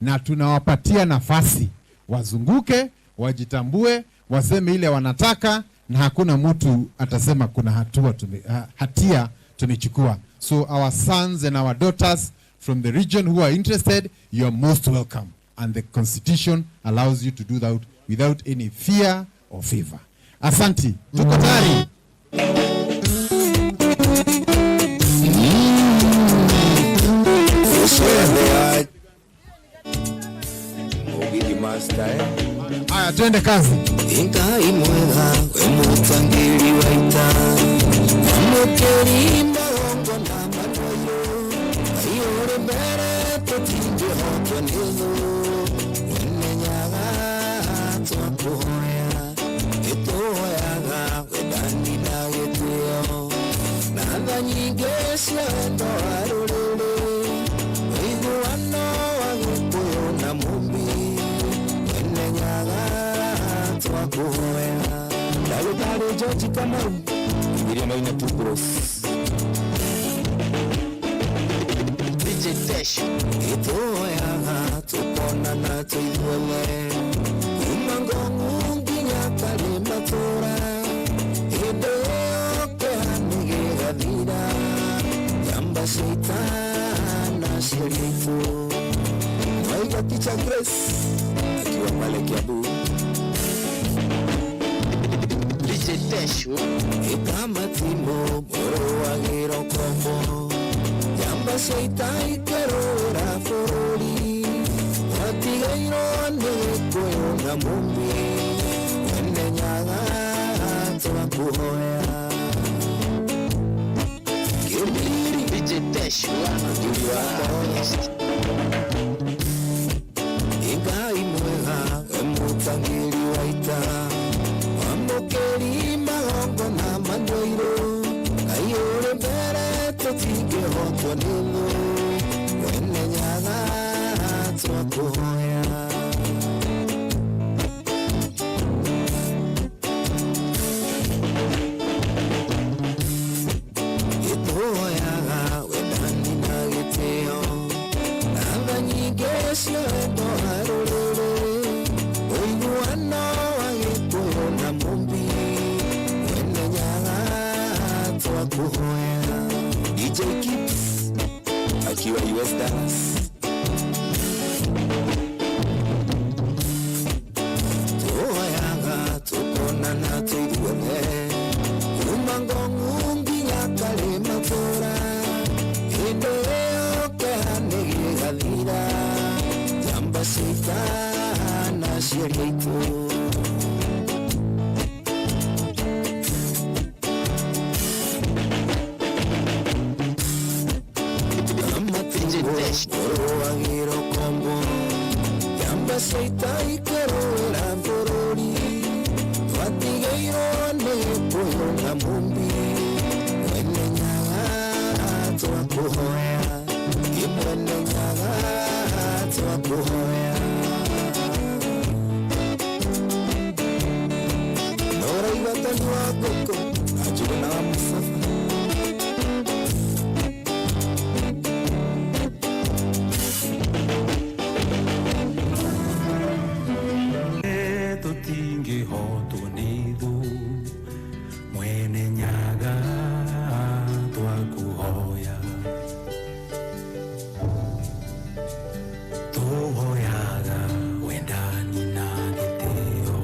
na tunawapatia nafasi wazunguke, wajitambue, waseme ile wanataka, na hakuna mtu atasema kuna hatua hatia tumechukua. So our sons and our daughters from the region who are interested, you are most welcome. And the constitution allows you to do that without any fear or favor. Asanti, tuko tayari. Haya, twende kazi. Ngai mwega we mũtangĩri wa ita mwamũkĩri magongo na manoyo Ngai ũrĩ mbere tũtingĩhotwo nĩ thũ mwene nyaga twakũhoya nĩtũhoyaga wendani na gĩtĩo na tha nyingĩ cia wendo wa rũrĩrĩ ũiguano wa Gĩkũyũ na Mũmbi mwene nyaga twakuhoya. Ndagĩtarĩ George Kamau Bibilia Maina tu bros DJ Tesh ituoyaga tukonana tuithuothe kuma Ngong'u nginya Karimatura hĩndĩ ĩyo kĩeha nĩgĩgathira njamba cia ita na aciari aitũ. Mwaiga Teacher Grace akiwa pale Kiambu. DJ Tesh ikamatimo mũrũagĩro kombo njamba cia ita ikerũra bũrũri twatigairwo nĩ Gĩkũyũ na Mũmbi mwene nyaga twakuhoya. Kĩmiri DJ Tesh akiwa Ngai mwega we mũtangĩri wa ita mwamũkĩri magongona manyoirũ Ngai ũrĩ mbere tũtingĩhotwo nĩ thũ mwene nyaga twakuhoya. Ĩtũhoyaga wendani na gĩtĩo na tha nyingĩ cia wendo wa rũrĩrĩ ũiguano wa Gĩkũyũ na Mũmbi mwene nyaga twakuhoya. DJ Kips akiwa US Dallas. Tuhoyaga tukonana tuithuothe kuma Ngong'u nginya Karimatura hĩndĩ ĩyo kĩeha nĩgĩgathira njamba cia ita na aciari aitũ. Mũrũagĩro kombo njamba cia ita ikerũĩra bũrũri twatigairwo nĩ Gĩkũyũ na Mũmbi mwene nyaga twakuhoya mwene nyaga twakuhoya. Noraigua tani wa ngũkũ na Njũgũna wa Mũbaba. Tũtingĩhotwo nĩ thũ mwene nyaga twakuhoya tũhoyaga wendani na gĩtĩo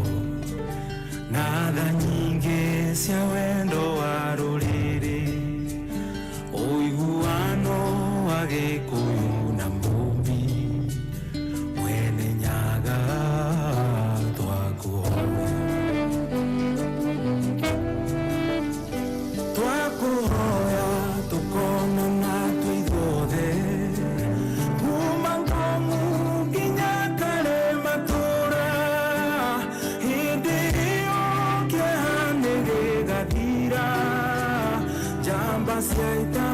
na tha nyingĩ cia wendo wa rũrĩrĩ ũiguano wa Gĩkũyũ na Mũmbi mwene nyaga twakuhoya. Twakuhoya tukonana tuithuothe kuma Ngong'u nginya Karimatura hĩndĩ ĩyo kĩeha nĩgĩgathira njamba cia ita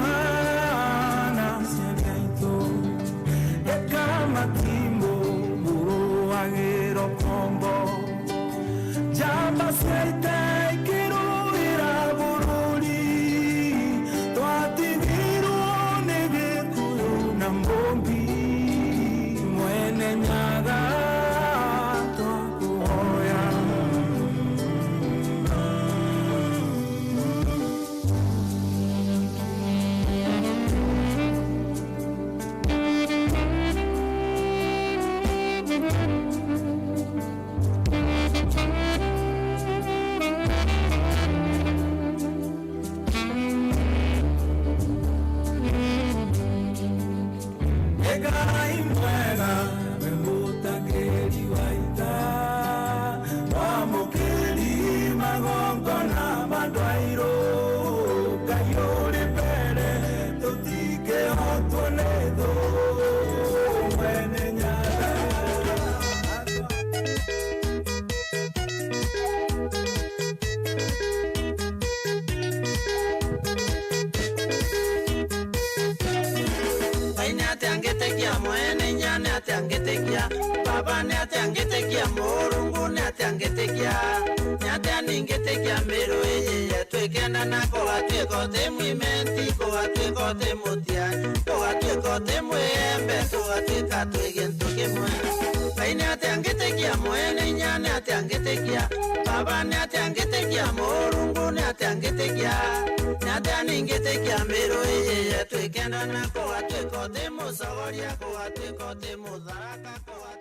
na aciari aitũ ĩkamatimũ mũrũagĩro kombo njamba cia ita ikĩrũĩra bũrũri twatigirwo nĩ Gĩkũyũ na Mũmbi mwene nyaga twakuhoya. Baba nĩ atĩa ngĩtĩkia Mũrungu nĩ atĩa ngĩtĩkia nĩ atĩa ningĩtĩkia mĩrũ ĩyĩye twĩkendana kũgatuĩka ũtĩ mwimenti kũgatuĩka ũtĩ mũtiani kũgatuĩka ũtĩ mwĩembe tũgatuĩka twĩ gĩntũ kĩmwe. Ngai nĩ atĩa ngĩtĩkia mwene inya nĩ atĩa ngĩtĩkia Baba nĩ atĩa ngĩtĩkia Mũrungu nĩ atĩa ngĩtĩkia nĩ atĩa ningĩtĩkia mĩrũ ĩyĩye twĩkendana kũgatuĩka ũtĩ mũcogoria kũgatuĩka ũtĩ mũtharaka.